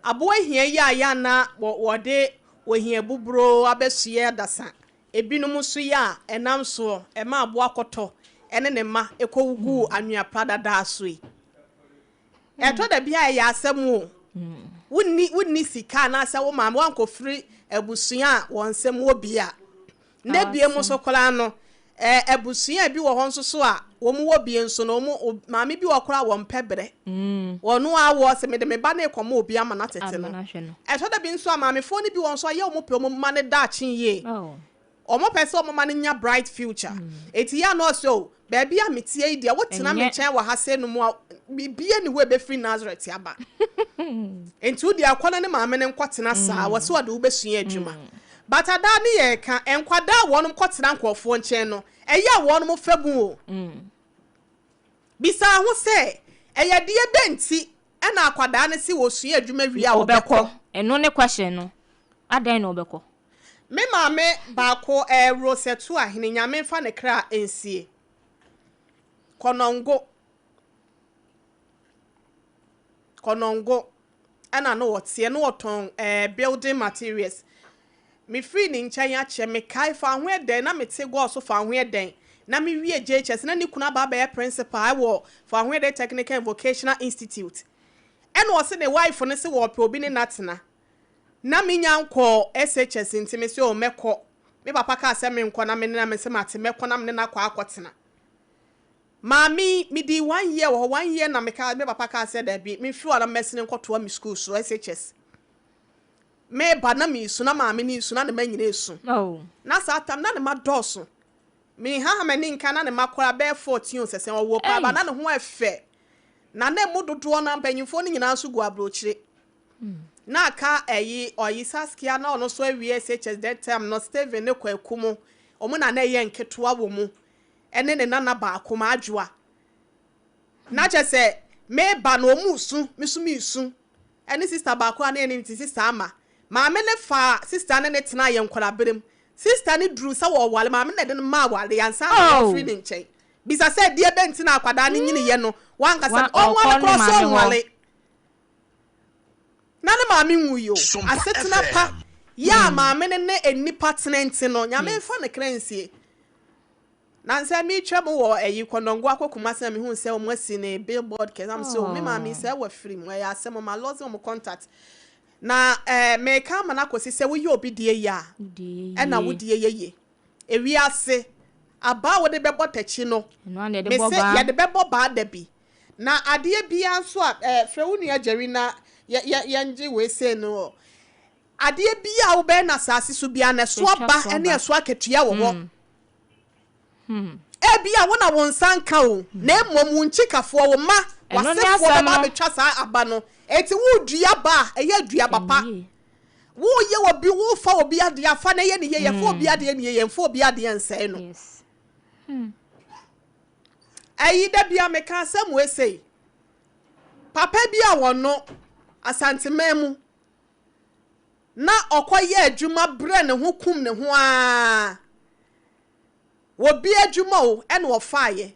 aboa hia yi a yɛ ana wɔde wɔhia buburo abɛsoɛ dasa, ebinom nso yɛ a ɛnam soɔ ɛma aboa kɔtɔ ɛne ne mma ɛkɔgugu anwea pradadaa so yi. Ɛtɔ da bi a ɛyɛ asɛm o. Wonni sika anaasɛ wo maame wankɔfiri abusua a wɔn nsɛm wɔ bi a, na bie mu nso koraa no, abusua bi wɔ hɔ nso so a wɔn wɔ bie nso no, wɔn maame bi wɔ koraa wɔn mpɛ brɛ wɔn a wɔ sɛ mede me ba ne kɔma obi ama no atete no. Ama no ahwɛ no. Ɛtɔ da bi nso a maamefoɔ no bi wɔ nso a yɛ wɔn pɛ wɔn mma ne daakye yie. Oh. Ɔmo pɛ sɛ ɔmo ma no nya bright future. Eti yɛ a na ɔsɛ o, baabi a meteɛ yi deɛ, wotena me Ɛnyɛ. nkyɛn wɔ ha sɛ no mu a, biribiara ni hɔ a ɛbɛfiri Nazareth aba. Nti wo deɛ kɔ na ne maame no nkɔtena saa, wɔ sɛ ɔde wo bɛsua adwuma. But adaa ne yɛreka, nkwadaa a wɔnom kɔtena nkurɔfoɔ nkyɛn no, ɛyɛ a wɔnom fa mu o. Bisa ho sɛ, ɛyɛ deɛ bɛn nti ɛna akwadaa no se wɔsua adwuma wie a wɔbɛkɔ? Ɔbɛkɔ. Ɛno ne question no. Adɛn na ɔbɛkɔ? Me maame baako ɛɛ Rosette Ahene, Nyame mfa ne kra nsie. Kɔnɔngo. Kɔnɔngo ɛna no wɔteɛ no wɔtɔn building materials. Mefiri ne nkyɛn akyɛ, mekae fa ho ɛdɛn na mete gɔɔ so fa ho ɛdɛn na mewie JHS na ne kunu aba abɛyɛ principal ɛwɔ Fahoɛdɛn Technical and Vocational Institute. Ɛna ɔse ne wife no se wɔpɛ obi ne natena. Na menya nkɔɔ SHS nti me se o mɛkɔ. Me papa kaa sɛ menkɔ na me ne na me se mate mɛkɔ na me ne no akɔ akɔtena. Maame yi, medii one year wɔ hɔ, one year na meka me papa kaa sɛ daabi, memfiri hɔ na mɛsene nkɔtoa me school so SHS. Meba na meresu na maame no resu na ne mma nyinaa resu. Oh. Na saa tam na ne mma dɔɔso. Menhaha m'ani nka na ne mma koraa bɛyɛ 14 o sɛ sɛ ɔwɔ paa ba na ne ho ɛfɛ. Na na emu dodoɔ no mpanyinfoɔ no nyinaa nso gu aburokyire. Na aka ɛyi ɔyi Saskia na ɔno nso awie SHS that time no Stephen ne Kwaku mu. Wɔn na na ɛyɛ nketewa wɔ mu. Ɛne ne nana baako Maadwoa. Na kyerɛ sɛ meba no wɔn resu, me nso meresu. Ɛne sister baako a na yɛne ne te sister Ama. Maame ne fa sister ne ne tena yɛn nkwadaa mu. Sister ne duru sɛ wɔware, maame na ɛde no maa ware ansa na Oh. wɔfiri ne nkyɛn. Bisa sɛ deɛ bɛn nti na akwadaa no nyiniiɛ no, wankasa Wa- ɔnware ɔkɔ ne korɔ so maame hɔ. ɔnware. Na ne maame nwui o. Sompa Asetena pa FM. yɛ a maame no ne nnipa tena nti no, Nyame Yes. mfa ne kra nsie. Na nsɛ metwa mu wɔ ɛyi Kɔnɔngo akɔ Kumasi na mehu sɛ wɔn asi ne billboard kɛse am sɛ o me maame sɛ ɛwɔ firi mu ɛyɛ asɛm ma lɔse wɔn contact. Na meka ama no akɔsi sɛ woyɛ obi deɛ yie a ɛna wo deɛ yɛ yie. Ewiase aba a wode bɛbɔ takyi no Ɛno ara na yɛde me bɔ se baa. yɛde bɛbɔ baa da bi. Na adeɛ biara nso a frɛ wo nua Jerry na yɛ yɛ yɛngye wei sei no. Adeɛ biara a wobɛyɛ no asase so biara na ɛso Ɛtwa aba so ne aba. ɛso akatua wɔ hɔ. Ebia wo na wo nsa nka o, na mmom wo nkyikafoɔ, wo mma, Ɛno ne w'asefoɔ asɛm bɛba no. abɛtwa saa aba no. Enti wodua ba a, ɛyɛ aduaba pa. Ɛyie. Woyɛ obi, wofa obi adeɛ afa na ɛyɛ ne yie, yɛfa obi adeɛ ne yie, yɛmfa obi adeɛ nsɛe no. Yes. Ɛyi da bia meka asɛm wei sei. Papa bi a wɔno Asanteman mu na ɔkɔyɛ adwuma brɛ ne ho kum ne ho aa. Wɔbi adwuma o ɛna wɔfaeɛ.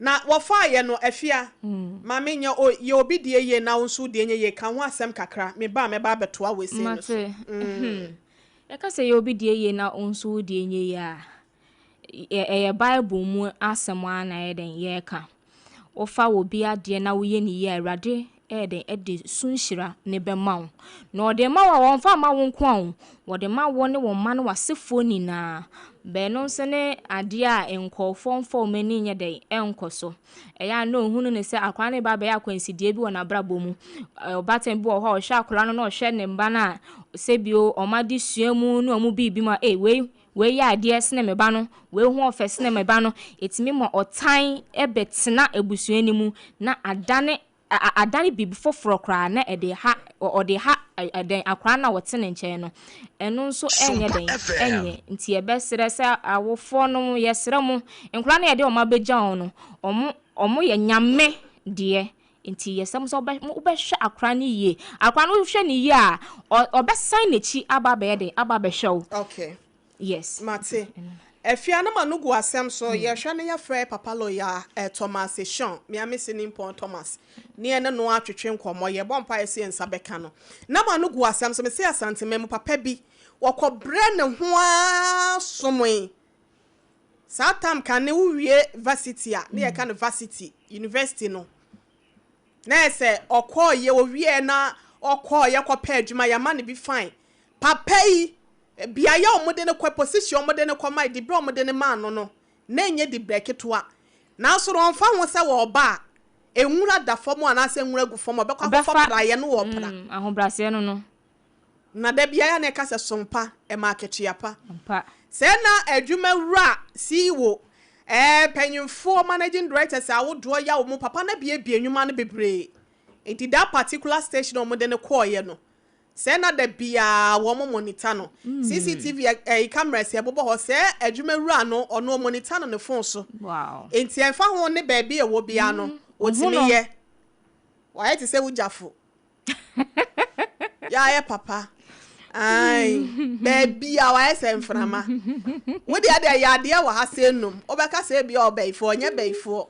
Na wɔfaeɛ no afia. Maame nyɛ o yɛ obi deɛ yie na wo nso deɛ nyɛ yie ka ho asɛm kakra. Me ba a mɛba abɛtoa wei sei no so. Mate. Yɛka sɛ yɛ obi deɛ yie na wo nso wo deɛ nyɛ yie a, ɛyɛ Bible mu asɛm ara na ɛyɛ dɛn yɛreka. Wofa obi adeɛ na woyɛ ne yie a, Awurade ɛyɛ dɛn ɛde so nhyira ne bɛma wo. Na ɔde ma wo a, wɔmfa mma wo nko a o, wɔde ma wo ne wo mma ne w'asefoɔ nyinaa. Bɛno nso ne adeɛ a nkurɔfoɔ mfa wɔn ani nyɛ dɛn ɛnkɔ so. Ɛyɛ a na ohunu ne sɛ akwadaa no ba abɛyɛ akwansideɛ bi wɔ n'abrabɔ mu. Ɔbaatan bi wɔ hɔ a ɔhwɛ akwadaa no na ɔhwɛ ne mba no a sɛbio ɔmo adesua mu ne ɔmo biribi mu a, ee wei wei yɛ adeɛ sene me ba no, wei ho ɔfɛ sene me ba no. Ɛtumi ma ɔtan ɛbɛtena abusua no mu na adane biribi foforɔ koraa na ɛde ha ɔde ha ɛdɛn akwadaa no a wɔte ne nkyɛn no. Ɛno nso ɛnyɛ Sompa dɛn FM. ɛnyɛ nti yɛbɛsrɛ sɛ awofoɔ no yɛsrɛ mo nkwadaa no yɛde wɔn abɛgya wɔn no ɔmo yɛ Nyame deɛ nti yɛsrɛ mo sɛ wobɛhwɛ akwadaa no yie. Akwadaa no wohwɛ no yie a ɔbɛsan n'akyi aba abɛyɛ dɛn aba abɛhwɛ wo. Okay. Yes. Mate. Afia no ma no gu asɛm so yɛhwɛ no yɛfrɛ papa lawyer Thomas Sean Miami Sinimpɔn Thomas ne ɛne no atwetwe nkɔmmɔ yɛbɔ mpa yɛsɛ yɛn nsa bɛka no na ma no gu asɛm so mese Asantema mu papa bi wɔkɔbrɛ ne ho ara somoe saa tam ka ne wowie varsity a ne yɛka no varsity university no na ɛsɛ ɔkɔɔyɛ owie na ɔkɔɔyɛ kɔpɛ adwuma yɛama no bi fine papa yi beaeɛ a wɔde no kɔ position a wɔde no kɔ maa dibrɛ a wɔde no maa no no na nyɛ dibrɛ ketewa nanso no ɔmfa ho sɛ wɔɔba a nwura da fam anaasɛ nwura gu fam a ɔbɛkɔ akɔfa Ɔbɛfa praeɛ no wɔ pra ahobrɛaseɛ no. Na da biara na ɛka sɛ som pa, ɛma akatua pa. Sɛ na adwuma wura, CEO, ɛɛ mpanyinfoɔ, managing directors ahodoɔ ya wɔn papa no abiebie nnwuma no bebree. Nti that particular station a wɔde no kɔɔeɛ no, sɛ na da biara wɔn monitor no. CCTV ɛyi cameras ɛbobɔ hɔ sɛ adwuma wura no ɔno monitor no ne phone so. Nti ɛmfa ho ne baabi a ɛwɔ biara no, wɔtumi yɛ. Wayɛ te sɛ wogyafo. Yɛayɛ papa. Ae. Baabi a wayɛ sɛ mframa. Wo deɛ deɛ yɛ adeɛ wɔ ha sɛ num. Wobɛka sɛ ebi a ɔbɛyifoɔ, ɔnyɛ bɛyifoɔ.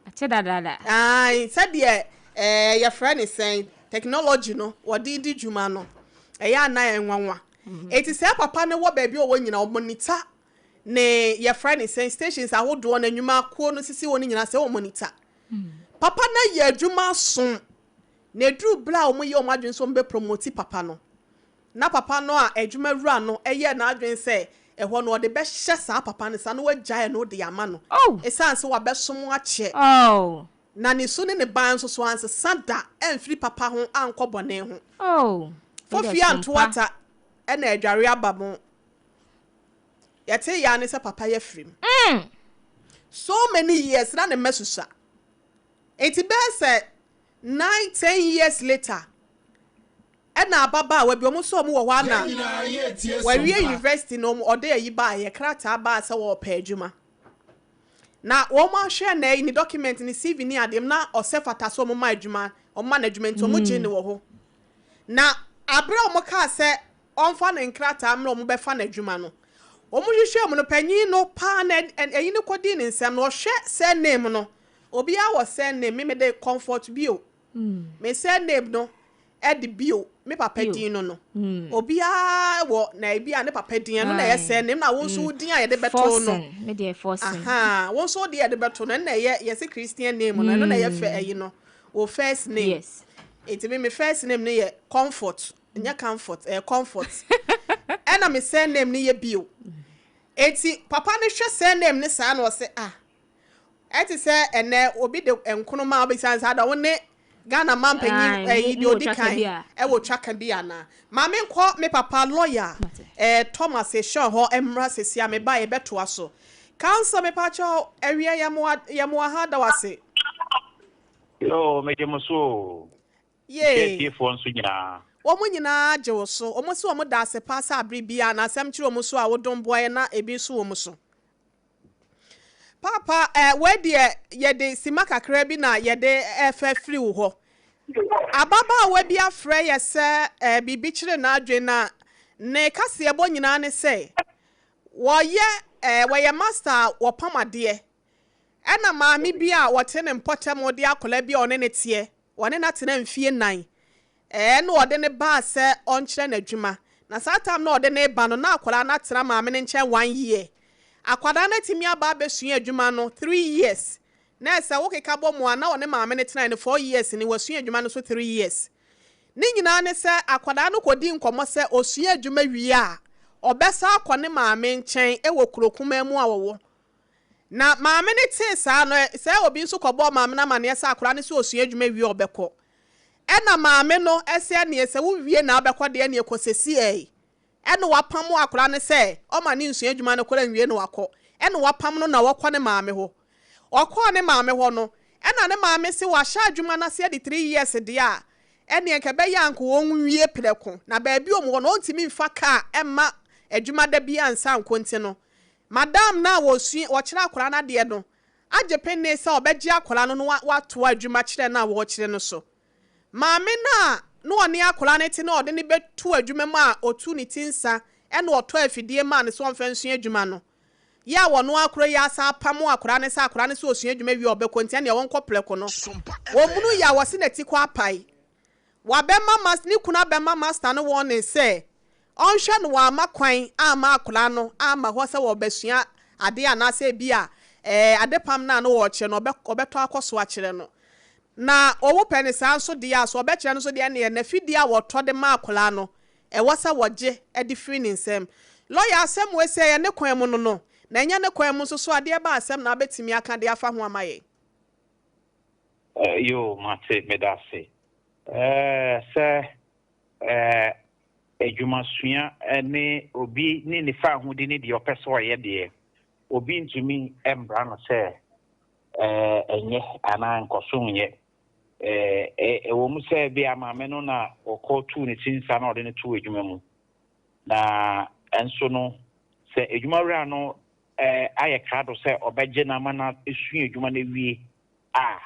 Akyɛ dadaada. Ae, sɛdeɛ ɛɛ yɛfrɛ ne sɛn technology no wɔde di dwuma no, ɛyɛ a na ɛyɛ nwanwa. Eti sɛ papa no wɔ baabi a ɔwɔ nyinaa, ɔmonita ne yɛfrɛ ne sɛn stations ahodoɔ no, nnwumakuo no sisi hɔ no nyinaa sɛ ɔmonita. Papa no ayɛ adwuma aso. Na eduruu bere a wɔyɛɛ wɔn adwene sɛ wɔbɛpromoti papa no, na papa no a adwuma wura no yɛɛ n'adwene sɛ ɛhɔ no ɔde bɛhyɛ saa papa no nsa na wagyae no de ama no esiane sɛ wabɛsom akyɛ, na ne su ne ne ban nso so ansesa da amfiri papa ho ankɔ bɔne ho. Fofie anto ata na adware aba mu. Yɛtee yɛ ara ne sɛ papa yi afiri mu. So many years na ne mma susua. Enti bɛyɛ sɛ 9, 10 years later, ɛna ababaawa bi, wɔn nso wɔn wɔ hɔ a na wɔawie university no, ɔde ayi baeɛ, krataa baa sɛ wɔrepɛ adwuma. Na wɔn ahwɛ na ayi ne document, ne CV ne adeɛ mu, na ɔsɛ fata sɛ wɔn ma adwuma, wɔn ma no adwuma nti wɔn gyee no wɔ hɔ. Na abere a wɔn kaa sɛ ɔmfa ne nkrataa mmerɛ wɔn bɛfa no adwuma no, wɔn hwehwɛɛ mu no, panyin no paa na ɛyi no kɔdii ne nsam no, ɔhwɛ surname no, Obiara wɔ surname, me mede Comfort Bio. Me surname no de Bio, me papa din no no. Obiara wɔ na ebi a ne papa din, ɛno na ɛyɛ surname, na wo nso wo din a yɛde bɛto no. Me deɛ Forson. Aha, wo nso wo deɛ yɛde bɛto no, ɛno na ɛyɛ yɛse Christian name no, ɛno na ɛyɛ fɛ ɛyi no, wo first name. Yes. Enti me me first name no yɛ Comfort, ɛnyɛ Comfort, ɛyɛ Comfort. Ɛna me surname no yɛ Bio. Enti papa no hwɛ surname no saa na ɔse ah, Ɛte sɛ ɛnnɛ obi de nkonoma a wobisa no sɛ ada wo ne Ghana manpanyin ɛyi deɛ odi kan ɛwɔ twaka bi anaa. Ma me nkɔ me papa lawyer ɛɛ Thomas Eshon hɔ mmra sɛsi a me ba yɛbɛtoa so. Counsel me pakyɛw awia yɛ mo aha da wase. Yoo megye mo so oo. Yee. Mekyia atiefoɔ nso nyinaa. Wɔn nyinaa gye wo so. Wɔn se wɔn da ase paa sɛ abere biara na asɛm kyere wɔn so a wodom boa yɛn na ebi nso wɔ mu so. Paapa, eh, wei deɛ yɛde sima kakra bi na yɛde ɛfɛ firi wo hɔ. Ababaawa bi afrɛ yɛ sɛ eh, biribi kyere n'adwene na ne kaseɛbɔ nyinaa ne sɛ wɔyɛ eh, wɔyɛ master a wɔpam adeɛ. Ɛna maame bi a wɔte ne mpɔtam de akwadaa bi a ɔne ne teɛ, wɔne no atena mfie nnan. Ɛɛ na ɔde no baa sɛ ɔnkyerɛ no adwuma. Na saa time no a ɔde no reba no, na akwadaa no atena maame no nkyɛn one year. Akwadaa no atumi aba abɛsua adwuma no 3 years. Na ɛsɛ wokeka bɔ mu a, na ɔne maame no tenae no 4 years ni, wasua adwuma no so 3 years. Ne nyinaa ne sɛ akwadaa no kɔdi nkɔmmɔ sɛ ɔsua adwuma wie a, ɔbɛsan akɔ ne maame nkyɛn wɔ kuro kumaa mu a wɔwɔ. Na maame no tee saa no, sɛ obi nso kɔbɔɔ maame no amanneɛ sɛ akwadaa no sɛ ɔsua adwuma wie a ɔbɛkɔ. Ɛna maame no sɛ ɛneɛ sɛ wowie na wobɛkɔ deɛ ɛneɛ kɔ sɛsiɛi. Ɛna wapam akwadaa no sɛ ɔma ne nsua adwuma no koraa nwie na wakɔ. Ɛna wapam no na wakɔ ne maame hɔ. Ɔkɔɔ ne maame hɔ no, ɛna ne maame se wahyɛ adwuma no ase adi 3 years deɛ a, ɛneɛ nka ɛbɛyɛ a nka wɔnwie prɛko. Na baabi a wɔwɔ no, ɔntumi mfa kaa ɛmma adwuma da biara nsa nkɔ nti no, madam no a wɔsua wɔkyerɛ akwadaa no adeɛ no agye pene sɛ ɔbɛgye akwadaa no na watoa adwuma kyerɛ no a wɔrekyerɛ no so. Maame no a na ɔne akwadaa no te na ɔde no bɛto adwuma mu a ɔtu ne ti nsa ɛna ɔtɔ afidie maa no sɛ ɔmfa nsua adwuma no. Yɛ a wɔno akora yi asa apam akwadaa no sɛ akwadaa no sɛ ɔsua adwuma wie a ɔbɛkɔ nti ɛneɛ wɔnkɔ prɛko no. Wɔmunu yɛ a wɔse n'ati kɔ apae. Wabɛma mas ne kunu abɛma master no warning sɛ ɔnhwɛ no wama kwan ama akwadaa no ama hɔ sɛ wɔbɛsua adeɛ anaasɛ ebi a adepam no a no wɔrekyerɛ no ɔbɛtɔ akɔ so akyerɛ no. Na ɔwo pɛ ne saa nso deɛ a so ɔbɛkyerɛ no nso deɛ neɛ n'afidie a wɔtɔ de ma akwadaa no ɛwɔ sɛ wɔgye de firi ne nsam. Lawyer, asɛm wei sɛ ɛyɛ ne kwan mu no, na ɛnyɛ ne kwan mu nso so adeɛ ba asɛm na abɛtumi aka de afa ho ama yɛn. Yo, mate, meda ase. Sɛ Adwumasua ne obi ne ne faahodi ne deɛ ɔpɛ sɛ ɔyɛ deɛ, obi ntumi mbra no sɛ ɛnyɛ anaa nkɔso nyɛ. Ɛwɔ mu sɛ bi a maame no na ɔkɔ tuu ne ti nsa na ɔde no too adwuma mu, na nso no sɛ adwumawura no ayɛ krado sɛ ɔbɛgye no ama no asua adwuma no awie a,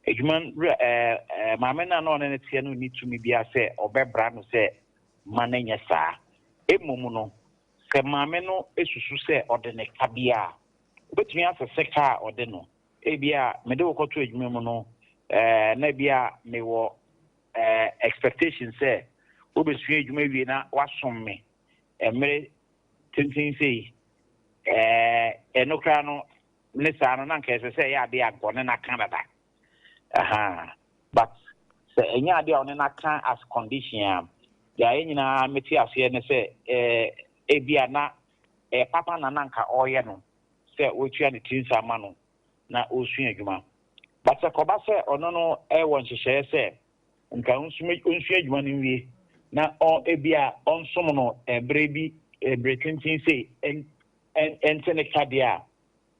adwuma wura maame no a na ɔne no teɛ no nni tumi biara sɛ ɔbɛbra no sɛ ma no nyɛ saa. Mmom no, sɛ maame no susu sɛ ɔde ne ka bi a, obetumi asese ka a ɔde no. Ebia mede wo kɔto adwuma mu no, na ebia mewɔ expectation sɛ wobɛsua adwuma wie na wasom me mmere tenten sei. Ɛno koraa no, ne saa no, na nka ɛsɛ sɛ ɛyɛ adeɛ a nka ɔne no aka dada. Aha. But sɛ ɛnyɛ adeɛ a ɔne no aka as condition a, deɛ yɛn nyinaa mete aseɛ ne sɛ ebia na ɛyɛ papa na na nka ɔreyɛ no sɛ wɔtua ne tiri nsa ama no na ɔresua adwuma. But sɛ kɔba sɛ ɔno no ɛwɔ nhyehyɛeɛ sɛ nka ɔnsua adwuma no nwie na ebia ɔnsom no ɛberɛ bi, ɛberɛ tenten sei ɛnte ne ka deɛ a,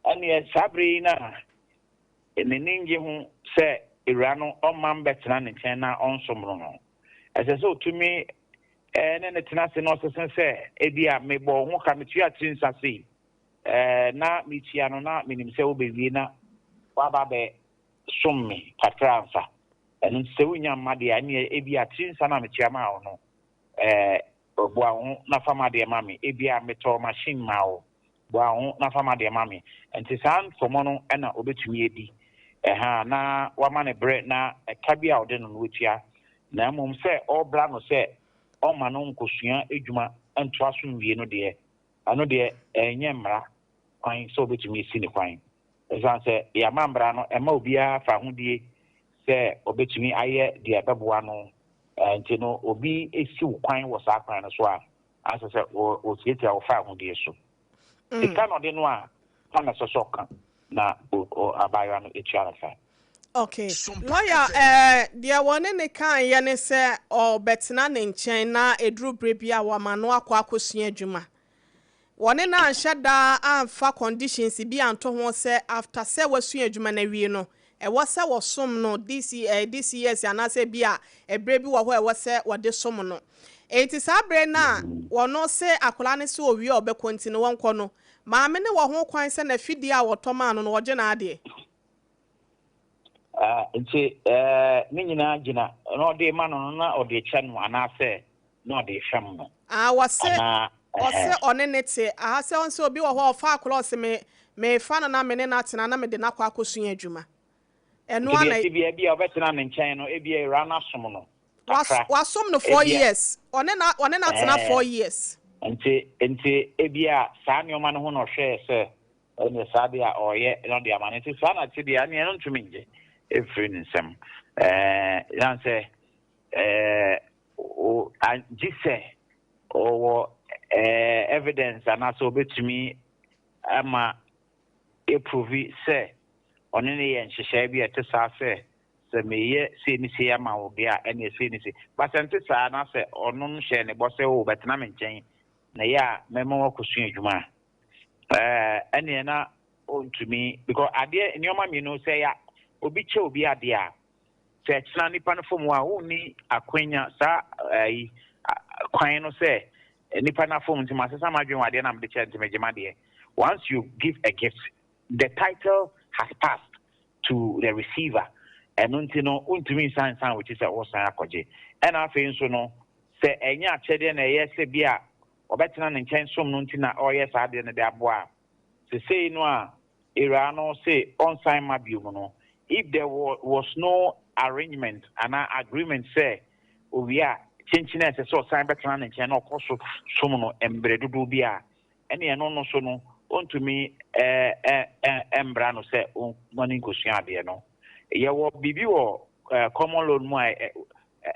ɛneɛ saa berɛ yi na n'ani ngye ho sɛ ewura no ɔmma mbɛtena ne nkyɛn na ɔnsom no. Ɛsɛ sɛ ɔtumi ne ne tena ase na ɔsese sɛ ebia mebɔ ho ka, metua tiri nsa sei, na metua no na menim sɛ wobɛwie na waba bɛ som me kakra ansa. Ɛno nti sɛ wonya mma deɛ a, ɛneɛ ebia tiri nsa na metua maa wo no, boa wo ho na fa m'adeɛ ma me. Ebia metɔɔ machine maa wo, boa wo ho na fa m'adeɛ ma me. Nti saa nkɔmmɔ no ɛna obɛtumi adi ɛha na wama ne berɛ na ɛka bi a ɔde no no watua. Na mmom sɛ ɔrebra no sɛ ɔma no nkosua adwuma ntoa so nwie no deɛ, ɛno deɛ ɛnyɛ mmara kwan sɛ obɛtumi esi ne kwan, ɛsiane sɛ yɛama mmara no ɛma obiara fa ahodie sɛ ɔbɛtumi ayɛ deɛ ɛbɛboa no. Nti no obi esi wo kwan wɔ saa kwan no so a, asɛ sɛ wɔtiatia wo fa ahodie so. Sika na ɔde no a na na ɛsɛ sɛ ɔka na abaayewa no etua no fa. Okay, lawyer, deɛ wɔne ne kaeɛ ne sɛ ɔbɛtena ne nkyɛn na ɛduru berɛ bi a wama no akɔ akɔsua adwuma. Wɔne no anhyɛ daa amfa conditions bi anto ho sɛ after sɛ wasua adwuma no awie no, ɛwɔ sɛ wɔsom no this this years anaasɛ bi a ɛberɛ bi wɔ hɔ a ɛwɔ sɛ wɔde som no. Enti saa berɛ no a wɔno se akwadaa no sɛ owie a ɔbɛkɔ nti no wɔnkɔ no, maame ne wɔ ho kwan sɛ n'afidie a wɔtɔ maa no no wɔgye n'adeɛ? Nti ne nyinaa gyina na ɔde ma no no na ɔde kyɛ no anaasɛ na ɔde fɛm no. Ah, wɔse ɔse ɔne ne te aha sɛ ɔn sɛ obi wɔ hɔ a ɔfa akwadaa, ɔse me mefa no na me ne no atena na mede no akɔ akɔsua adwuma. Ɛno nti ana deɛ ti bia bi a ɔbɛtena ne nkyɛn no, ebia ewura no asom no kakra. Wasom no 4 years, ɔne na atena 4 years. Nti ebia saa nneɛma no ho na ɔhwɛɛ sɛ ɛnɛ saa deɛ a ɔyɛ na ɔde ama no. Nti saa na te deɛ, ɛneɛ no ntumi ngye efiri ne nsam yan sɛ o gye sɛ ɔwɔ evidence anaasɛ ɔbɛtumi ama eprove sɛ ɔne ne yɛ nhyehyɛe bi a ɛte saa sɛ meyɛ sei ne sei ama wo deɛ a, ɛne sei ne sei. But nte saa na sɛ ɔno no hyɛ ne bɔ sɛ o bɛtena me nkyɛn na yɛ a mɛma wakɔsua adwuma a, ɛneɛ na ɔntumi, because adeɛ nneɛma mmienu sɛ ya obi kyɛ obi adeɛ a, sɛ ɛkyena nipa no fam a wonni akwanya saa ɛyi kwan no sɛ nipa no afom nti masesa m'adwene wɔ adeɛ na mede kyɛ nti megye m'adeɛ. Once you give a gift, the title has passed to the receiver. Ɛno nti no wontumi nsan nsan wɔ akyi sɛ wɔsan akɔgye. Ɛna afei nso no sɛ ɛnyɛ akyɛdeɛ na ɛyɛ sɛ bi a ɔbɛtena ne nkyɛn som no nti na ɔreyɛ saa adeɛ no de aboa a, sesei no a ewura no se ɔnsan ma bio mu no, if there was no arrangement anaa agreement sɛ owie a kyenkyen a ɛsɛ sɛ ɔsan bɛtena ne nkyɛn na ɔkɔ so som no mmerɛ dodoɔ bi a, ɛne ɛno no so no ɔntumi ɛɛ ɛ ɛ mbra no sɛ ɔma no nkosua adeɛ no. Yɛwɔ biribi wɔ common law mu a ɛ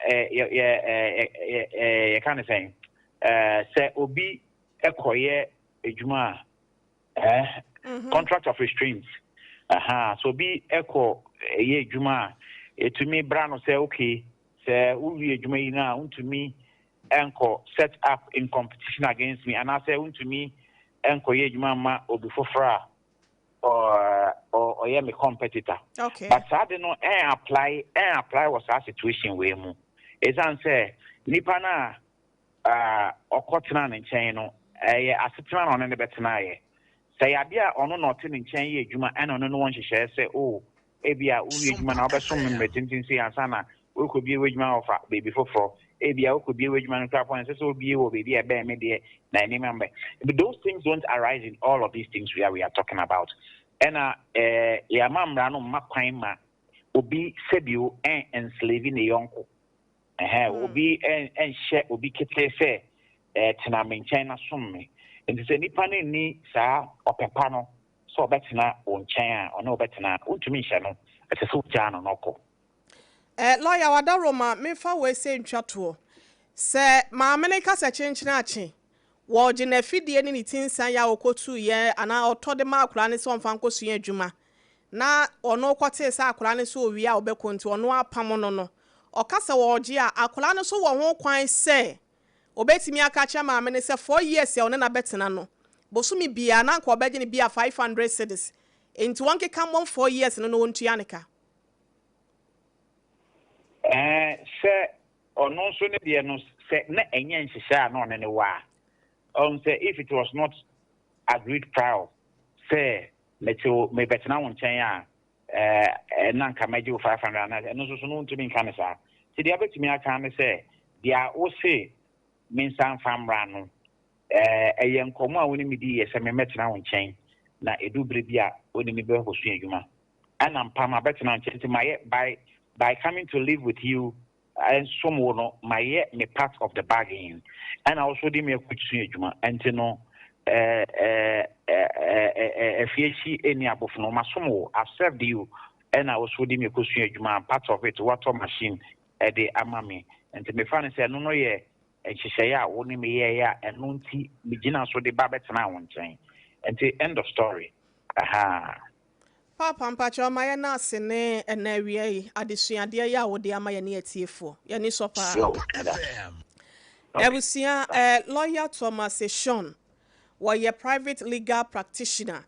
ɛ yɛ yɛ ɛ ɛ yɛka ne sɛn, sɛ obi ɛkɔyɛ adwuma a, contract of restraint aha. So obi ɛkɔ ɛyɛ adwuma a, ɛtumi bra no sɛ okay, sɛ wowie adwuma yi no a, wontumi. Nkɔ set up in competition against me anaasɛ wontumi nkɔyɛ adwuma mma obi foforɔ a ɔyɛ me competitor. But saa de no ɛn apply, ɛn apply wɔ saa situation wei mu, ɛsiane sɛ nipa no a ɔkɔtena ne nkyɛn no, ɛyɛ asetena na ɔne ne bɛtenaeɛ. Sɛ yɛ adeɛ a ɔno na ɔte ne nkyɛn yɛ adwuma, ɛna ɔno no wɔ nhyehyɛeɛ sɛ o, ebi a wowie adwuma na wobɛsom me mmerɛ tenten sei ansa na wokɔbie w'adwuma wɔfa baabi foforɔ. Ebi a wokɔbie w'adwuma no koraa pɔ, ɛnsɛ sɛ wobie wɔ baabi a ɛbɛn me deɛ na anim ambɛ. But those things don't arise in all of these things we are talking about. Ɛna yɛama mmara no mma kwan ma obi sɛbio ɛn enslave ne yɔnko. Ɛhɛn, obi ɛnhyɛ obi ketee sɛ tena me nkyɛn na som me. Nti sɛ nipa no nni saa ɔpɛpa no sɛ ɔbɛtena wo nkyɛn a, ɔne wobɛtena, wontumi nhyɛ no. Ɛsɛ sɛ wogyaa no na ɔkɔ. Lawyer Wadaroma, memfa wei sɛ ntwa toɔ. Sɛ maame no ka sɛ kyenkyene akye, wɔgye n'afidie ne ne ti nsan yɛ a ɔkɔtuu yɛ anaa ɔtɔ de ma akwaraa no sɛ ɔmfa nkɔsua adwuma, na ɔno kɔtee sɛ akwaraa no sɛ owie a ɔbɛkɔ, nti ɔno apam no, ɔka sɛ wɔregye a, akwaraa no so wɔ ho kwan sɛ obɛtumi aka kyerɛ maame no sɛ 4 years a ɔne na bɛtena no, bosome biara na nka ɔbɛgye no bi a 500 cedis, nti wɔnkeka mmɔm 4 years no na wɔntua ne ka? Sɛ ɔno nso ne deɛ no sɛ na ɛnyɛ nhyehyɛ a na ɔne ne wɔ a, ɔn sɛ if it was not agreed prior sɛ mete wo, mebɛtena wo nkyɛn a, na nka mɛgye wo 500 ana, ɛno nso so no wontumi nka ne saa. Nti deɛ wobɛtumi aka ne sɛ deɛ wo se me nsa mfa mmra no, ɛyɛ nkɔmmɔ a wo ne me di yɛ sɛ memmɛtena wo nkyɛn na ɛdu bere bi a wo ne me bɛkɔsua adwuma, ɛna mpa mabɛtena wo nkyɛn, nti mayɛ by coming to live with you, nsom wo no, mayɛ me part of the bargain, ɛna wo so de me akɔsua adwuma. Ɛnti no afie akyi ɛni abofono, masom wo, I've served you, ɛna wo so de me akɔsua adwuma. Part of it, watɔ machine ɛde ama me, nti mefa no sɛ ɛno no yɛ nhyehyɛeɛ a wo ne me yɛeɛ a ɛno nti megyina so de ba bɛtena wo nkyɛn. Nti end of story. Aha. Papa, mpakyɛ, ɔma yɛ no ase ne ɛna awia yi adesuadeɛ yi a wode ama yɛ ne atiefoɔ, yɛni sɔ paa. Yo. Abusua, Lawyer Thomas Sean, wɔyɛ private legal practitioner.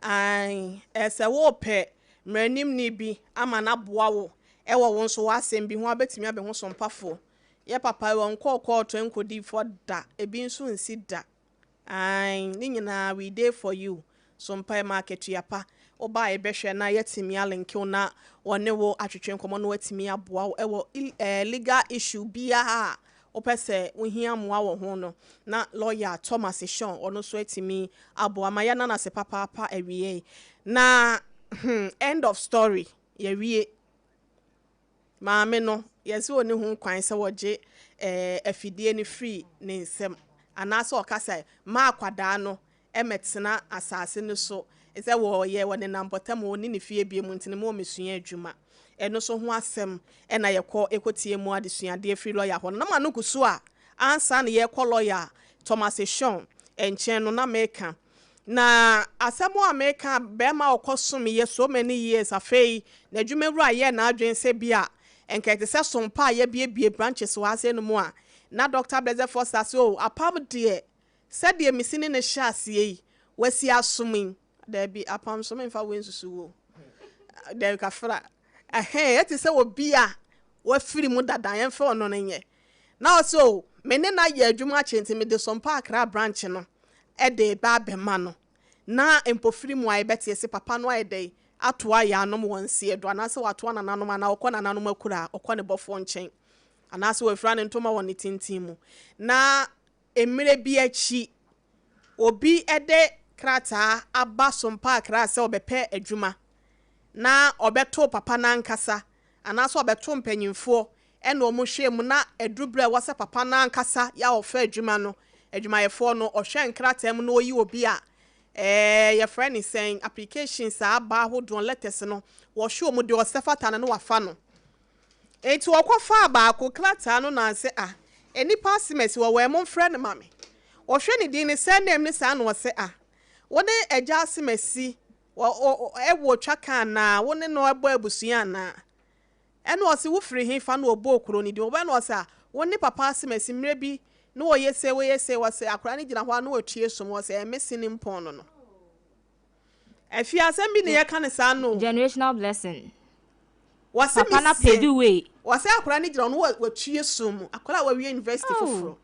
Ɛɛ sɛ wɔrepɛ mmaranimni bi ama n'aboa wo ɛwɔ wo nso w'asɛm bi ho, abɛtumi abɛho sompafoɔ. Yɛ papa wɔn nkɔɔ kɔɔto nkɔdi fɔ da, ebi nso nsi da. Ae, ne nyinaa we dey for you. So mpa ma akatua pa woba a, yɛbɛhwɛ na yɛatumi alink wo na wɔne wo atwetwe nkɔmmɔ na watumi aboa wo ɛwɔ legal issue biara a wopɛ sɛ wohia mmoa wɔ ho no, na Lawyer Thomas Sean ɔno nso atumi aboa ma yɛna no ase papaapa. Awie na end of story, yɛwie. Maame no yɛsɛ ɔne ho kwan sɛ wɔgye afidie no firi ne nsam anaasɛ ɔka sɛ ma akwadaa no mɛtena asase no so sɛ wɔyɛ wɔnenam mpɔtam wɔ ne fie bie mu, nti no ma wɔmɛsua adwuma. Ɛno so ho asɛm ɛna yɛkɔ ɛkɔtie mu adesuadeɛ firi lawyer hɔ no. Na ma no gu so a, ansa na yɛkɔ Lawyer Thomas Sean nkyɛn no, na meka na asɛm a meka, bɛrima a ɔkɔ som yɛ so many years, afei n'adwumawura yɛ n'adwene sɛ bi a nka ɛte sɛ sompa a yɛbiebie branches wɔ ase no mu a, na Dr. Blessed Foster sɛ o, apam deɛ, sɛdeɛ mesi ne ne hyɛ aseɛ yi, wasi asom yi, daabi, apam so memfa wei nsusu wo daabi kafra. Ɛhɛn, ɛte sɛ obi a wafiri mu dada, yɛmfa ɔno no nyɛ na ɔsɛ o, me ne na yɛ adwuma akyɛ, nti mede Sompa Akra branch no ɛde ba abɛma no, na mpofiri mu a yɛbɛte sɛ papa no ayɛ dɛ atoa yɛ anom wɔn nseɛ do, anaasɛ watoa nananom anaa ɔkɔ nananom akura, ɔkɔ ne bɔfoɔ nkyɛn, anaasɛ wafira ne ntoma wɔ ne tenten mu. Na mmerɛ bi akyi, obi de krataa aba Sompa Akra sɛ ɔbɛpɛ adwuma, na ɔbɛto papa n'ankasa anaasɛ ɔbɛto mpanyinfoɔ, ɛna wɔn hwɛ mu na aduru berɛ a ɛwɔ sɛ papa n'ankasa yɛ a ɔfɛ adwuma no, adwumayɛfoɔ no ɔhwɛ nkrataa mu na ɔyi obi a yɛfrɛ ne sɛn, applications a aba ahodoɔ, letters no, wɔhwɛ wɔn deɛ ɔsɛ fata no na wafa no. Eti ɔkɔfaa baako krataa no nanse a nipa asemasi wɔ wɔn mo mfrɛ no ma me. Ɔhwɛ ne din ne surname ne saa na ɔsɛ a wɔne agya asemasi wɔ ɛwɔ twa kan anaa wɔne no ɛbɔ abusua anaa, ɛna ɔsɛ wofiri he fa, na ɔbɔ okuro ne din ɔbɛn na ɔsɛ a Wo ne papa asem asi mmerɛ bi na wɔyɛ se, wɔyɛ se, wɔsɛ akwadaa no gyina hɔ a na wɔtue som, wɔsɛ ɛme se ne mpɔn no. Afi asɛm bi ne yɛka ne saa no. Generational blessing. Wɔsɛ Papa na me se pave way. Wɔsɛ akwadaa no gyina hɔ no wɔtue som, akwadaa a wɔawie university foforɔ.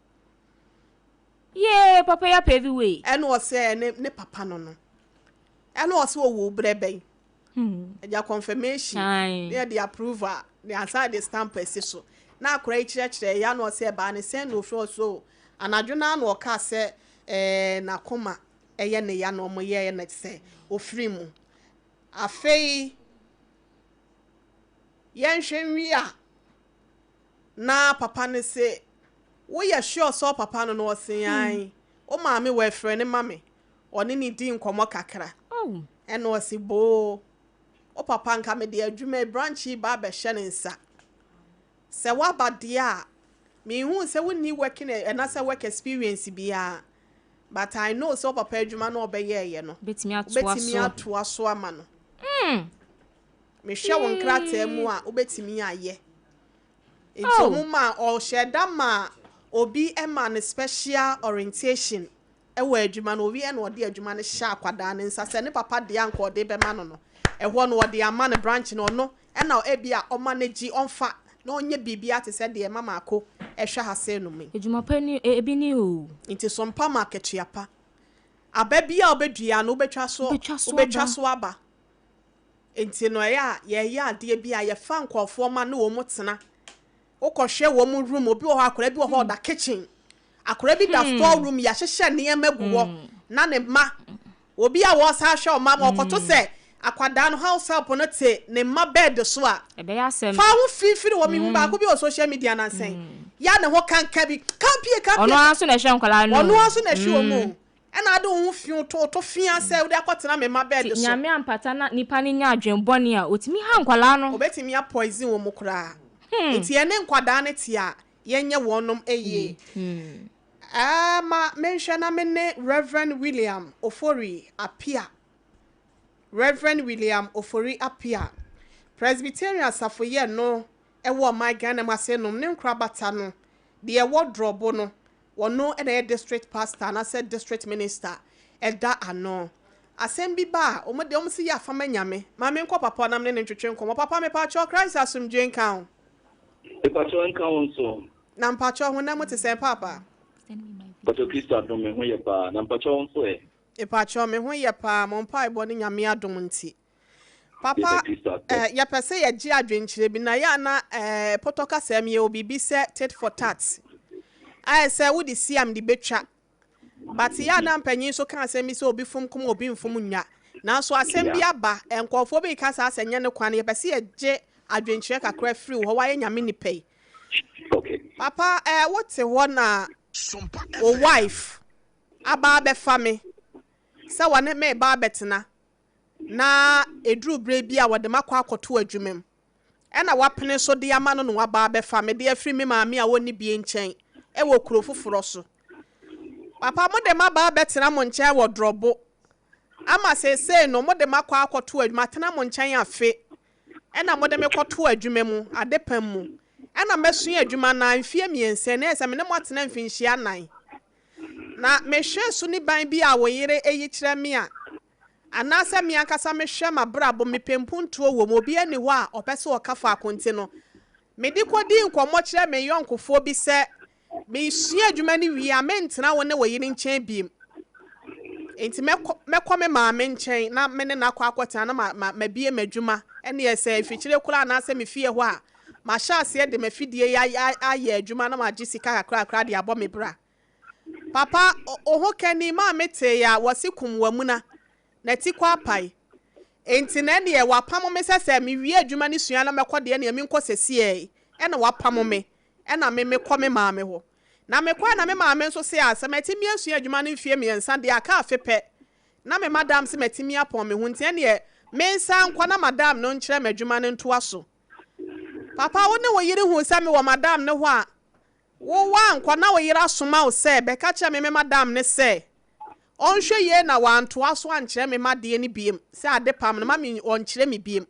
Yee, papa ya pave way. Ɛna ɔsɛ ne papa no, ɛna ɔsɛ ɔwɔ berɛ bɛn ɛgya confirmation ne yɛde approval ne ansa de stamp asi so na akwadaa yi kyerɛkyerɛ ya, na ɔsɛ ɛbaa ne sɛn na ofiri ɔso anadwo naa na ɔka sɛ n'akoma ɛyɛ ne ya na ɔmo yɛɛ na sɛ ofiri mu. Afei yɛnhwɛ nwi a na papa ne se woyɛ sure sɛ papa no ɔse an wo maame wɔ ɛfrɛ ne ma me, ɔne ne di nkɔmmɔ kakra. Ɛna ɔse boo, wo papa nka mede adwuma branch yi ba abɛhyɛ ne nsa sɛ woaba deɛ a, mehu sɛ wonni working ɛna sɛ work experience biara, but I know sɛ wo papa adwuma no ɔbɛyɛɛyɛ no Betumi atoa wobɛtumi so. Atoa so ama no. Mehwɛ wo nkrataa mu a, wobɛtumi ayɛ nti ɔmo ma ɔhyɛ da ma obi ma no special orientation ɛwɔ adwuma no owie, ɛna ɔde adwuma no hyɛ akwadaa ne nsa sɛ ne papa deɛ anka ɔde bɛma no, ɛhɔ no ɔde ama no branch no, ɔno ɛna ebi a ɔma no gye ɔmfa na ɔnyɛ biribi ate sɛ deɛ mama ako ɛhwɛ ha sɛ no mu yi. Adwuma pa ni ebi ni o. Nti so mpa ma akatua pa aba bi a wobɛdua no, wobɛtwa so. Wobɛtwa so Wobɛtwa aba. so aba. Nti no ɛyɛ a yɛyɛ adeɛ bi a yɛfa nkɔɔfoɔ ma ne wɔn tena, wokɔhwɛ wɔn room, obi wɔ hɔ, akwadaa bi wɔ hɔ ɔda kitchen, akwadaa bi da store room, yɛahyehyɛ nneɛma gu hɔ na ne mma, obi a wɔsa ahwɛ ɔma ma ɔkɔto sɛ akwadaa no house help no te ne mma bed so a Ɛbɛyɛ asɛm. Fa ho firifiri wɔ mihu baako bi wɔ social media nansɛn ya ne ho kanka bi kampie kampie. Ɔno ara nso na ɛhwɛ nkwadaa no. Ɔno ara nso na ɛhwɛ wɔn mu, ɛna ade wo ho fi to fia sɛ wode akɔtena me mma bed Nti so. Nyame ampata na nipa no nya adwen bɔne a, otumi ha nkwadaa no. Obetumi apoison wɔn mu koraa, nti yɛne nkwadaa no te a, yɛnyɛ wɔnom yie. Ma menhwɛ na me ne Reverend William Ofori Apia, Reverend William Ofori Apia, Presbyterian asafo yɛ no ɛwɔ ɔman Ghana mu ase nom ne nkorabata no deɛ ɛwɔ Drɔbo no, wɔno ɛna ɛyɛ district pastor anaasɛ district minister ɛda ano. Asɛm bi ba a wɔn de wɔn si yɛ afama Nyame. Maame nkɔ papa nam ne ne ntwetwe nkɔmɔ. Papa, mepakyɛw, Christ asomdwe nka ho. Mepakyɛw, nka wo nso. Na mpakyɛw, honam te sɛn, papa? Mpakyɛw, Kristo adom, me ho yɛ paa. Na mpakyɛw, wo nso ɛ? Mepakyɛw, me ho yɛ paa, mo mpaebɔ ne Nyame adom nti, papa. Yɛda Kristo ase. Yɛpɛ sɛ yɛgye adwenkyerɛ bi na yɛ ana pɔtɔ kasa mu yɛwɔ biribi sɛ tit for tat, ayɛ sɛ wode si am de bɛtwa, but yɛ ana mpanyin nso ka asɛm bi sɛ obi fom kum, obi mfom nwa, nanso asɛm bi aba, nkurɔfoɔ bi ka saa sɛ nyɛ ne kwan. Yɛpɛ sɛ yɛgye adwenkyerɛ kakra firi wo hɔ, wayɛ Nyame nipa yi. Papa, wote hɔ na wo wife aba abɛfa me sɛ wɔne me ba abɛtena, na ɛduru berɛ bi a wɔde makɔ akɔto adwuma mu, ɛna wapene so de ama no na waba abɛfa me de afiri me maame a wɔnni bie nkyɛn ɛwɔ kuro foforɔ so. Papa, mode maba abɛtena mo nkyɛn wɔ Drɔbo ama seesei no mode makɔ akɔto adwuma, atena mo nkyɛn afe, ɛna mode me kɔto adwuma mu adepam mu, ɛna mɛsua adwuma na mfie 3 na ɛsɛ me ne mo atena mfinhyia 4, na mehwɛ so ne ban bi a wo yere eyi kyerɛ me a, anaasɛ me ankasa mehwɛ m'abrabɔ, mepɛ mpuntuo wɔ mu, obi ani hɔ a ɔpɛ sɛ ɔka faako, nti no mede kɔdi nkɔmmɔ kyerɛ me yɔnkofoɔ bi sɛ mesua adwuma no wie a, mentena wo ne wo yere nkyɛn biem, nti mɛkɔ me maame nkyɛn na me ne no akɔ akɔtena na mabie m'adwuma, ɛneɛ sɛ mfikyire koraa anaasɛ me fie hɔ a mahyɛ aseɛ de m'afidie yi ayɛ adwuma na magye sika kakrakra de abɔ me bra. Papa, wo ho kani maame tee a wɔse kum wamuna na ti kɔ apae, nti na ɛneɛ wapam me sɛ mewie adwuma no sua na mɛkɔ deɛ, neɛ menkɔ sɛsiɛ, ɛna wapam me, ɛna me mekɔ me maame hɔ, na mekɔɛ na me maame nso se a sɛ matumi asua adwuma no mfie 3 deɛ, aka afe pɛ na me madam sɛ matumi apɔn me ho, nti ɛneɛ mensa nkɔ na madam no nkyerɛ me adwuma no ntoa so. Papa, wo ne wo yere hu sɛ mewɔ madam no hɔ a, wo wankɔ na wo yere asoma wo sɛ bɛka kyerɛ me madam ne sɛ ɔnhwɛ yie na wantoa so ankyerɛ me madeɛ no biem, sɛ ade pam no ma me ɔnkyerɛ me biem,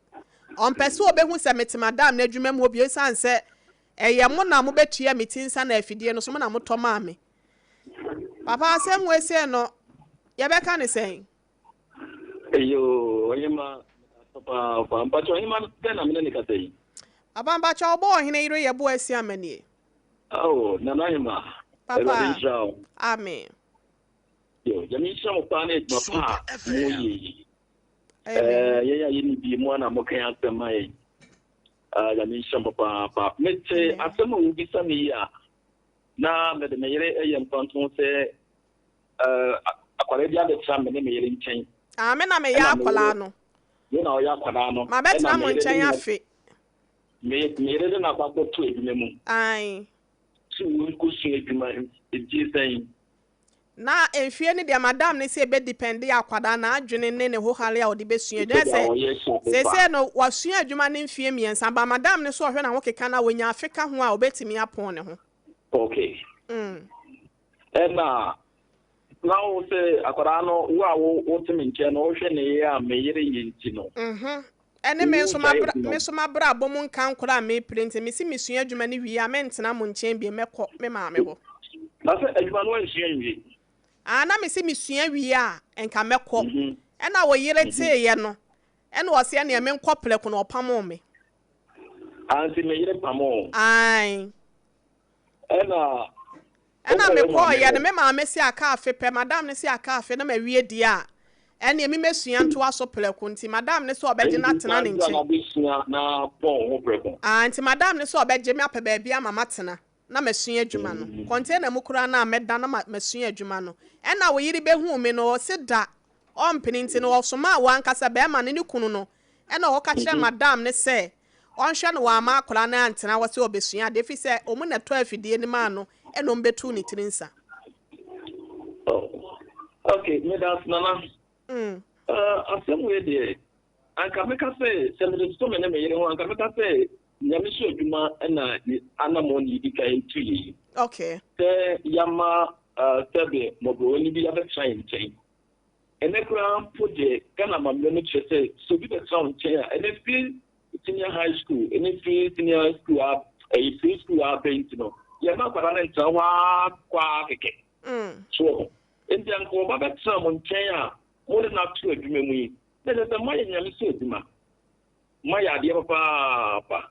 ɔmpɛ sɛ ɔbɛhu sɛ mete madam no adwuma mu hɔ bio, ɛsiane sɛ Ɛyɛ mo na mobɛtua me ti nsa na afidie no so mo na motɔ maa me. Papa asɛm wei sei no yɛbɛka ne sɛn? Eyo, ɔhema papaapa. Mpakyɛ ɔhema bɛn na mene ne kasa yi? Papa mpakyɛ ɔbɔ ɔhene yere yɛ boa asi amanie. Oh, Nana Hema. Papa. Awurade nhyira wo. Amen. Yo, Nyame nhyira mo paa ne adwuma pa a moyɛ yi. Amen. Eh, yɛn a yɛnni bi mo ana moka yɛn asɛm ma yɛn. Ah, Nyame nhyira mo papaapa. Mete Amen. asɛm a wobisa me yi a, na mede me yere yɛ mfantoho sɛ eh, akwadaa bi abɛtena me ne me yere nkyɛn. Ah, me na meyɛ Ɛna me akwadaa yere, no. me na ɔyɛ akwadaa no. Mabɛtena Ɛna mo me yere de nkyɛn no afe. me me yere de no akɔ akɔto adwuma mu. Ae. Sɛ wɔnkɔsua adwuma nti sɛn? Na mfie no deɛ madam no sɛ ɛbɛ depende akwadaa n'adwene ne ne hohare a ɔde bɛsua adwuma. Sɛdeɛ Sɛ ɔyɛ hyɛ pepa. seesei no wasua adwuma no mfie 3 ba madam no so ɔhwɛ n'ahokeka no a wanya afe ka ho a ɔbɛtumi apɔn ne ho. Okay. Ɛna na wo sɛ akwadaa no wo a wo wote me nkyɛn no wohwɛ ne yɛ a me yere yɛ nti no. Ɛne me nso Wogyae mabra adwuma me mu. nso mabrabɔ mu nka nkora a mepere nti mesi mesua adwuma no wie a mentena mo nkyɛn bio mɛkɔ me maame hɔ. Na sɛ adwuma no ansua nwie. Ah, na mesi mesua wie a nka mɛkɔ. Ɛna wo yere teeɛ no ɛna ɔse ɛneɛ menkɔ prɛko na ɔpamoo me. Anti me yere pamoo. Ae. Ɛna Ɛna wokɔ wo maame mekɔɔyɛ no hɔ. me maame se aka afe pɛ madam ne se aka afe na mawie deɛ a ɛneɛ me mɛsua ntoa so prɛko nti madam ne sɛ ɔbɛgye no Nti atena saa ne nti a nkyɛn. na bɛsua na pɔn ho prɛko. Ah, nti madam ne sɛ ɔbɛgye me apɛ baabi ama matena na masua adwuma no. Container mu koraa na mɛda na masua adwuma no. Ɛna wo yere bɛhuu me no ɔse da ɔmpene nti no ɔsomaa wɔ ankasa bɛrima no ne kunu no ɛna ɔka kyerɛ madam ne sɛ ɔnhwɛ no wama akwadaa no antena hɔ sɛ ɔbɛsua adeɛ ɛfiri sɛ ɔmu na ɛtɔ afidie no maa no ɛna ɔmu bɛtu ne tiri nsa. Oh. Okay, meda ase nana. Asɛm wei deɛ anka meka sɛ sɛ mede toto me ne me yere ho anka meka sɛ Nyame so adwuma na anammɔn ne yɛdi kan tu yɛ yi. Okay. Sɛ yɛama sɛbe mmɔborɔwani bi abɛtena yɛn nkyɛn. Ɛnɛ koraa mpo deɛ Ghana amammerɛ no kyerɛ sɛ sɛ obi bɛtena wo nkyɛn a ɛnɛ free senior high school ɛne free senior high school a ɛyɛ free school a bɛn nti no yɛma akwadaa no ntena hɔ ara kɔ ara kɛkɛ. So wɔ hɔ. Nti anka ɔba bɛtena mo nkyɛn a mode no ato adwuma mu yi na ɛsɛ sɛ moayɛ Nyame so adwuma. Moayɛ adeɛ papaapa.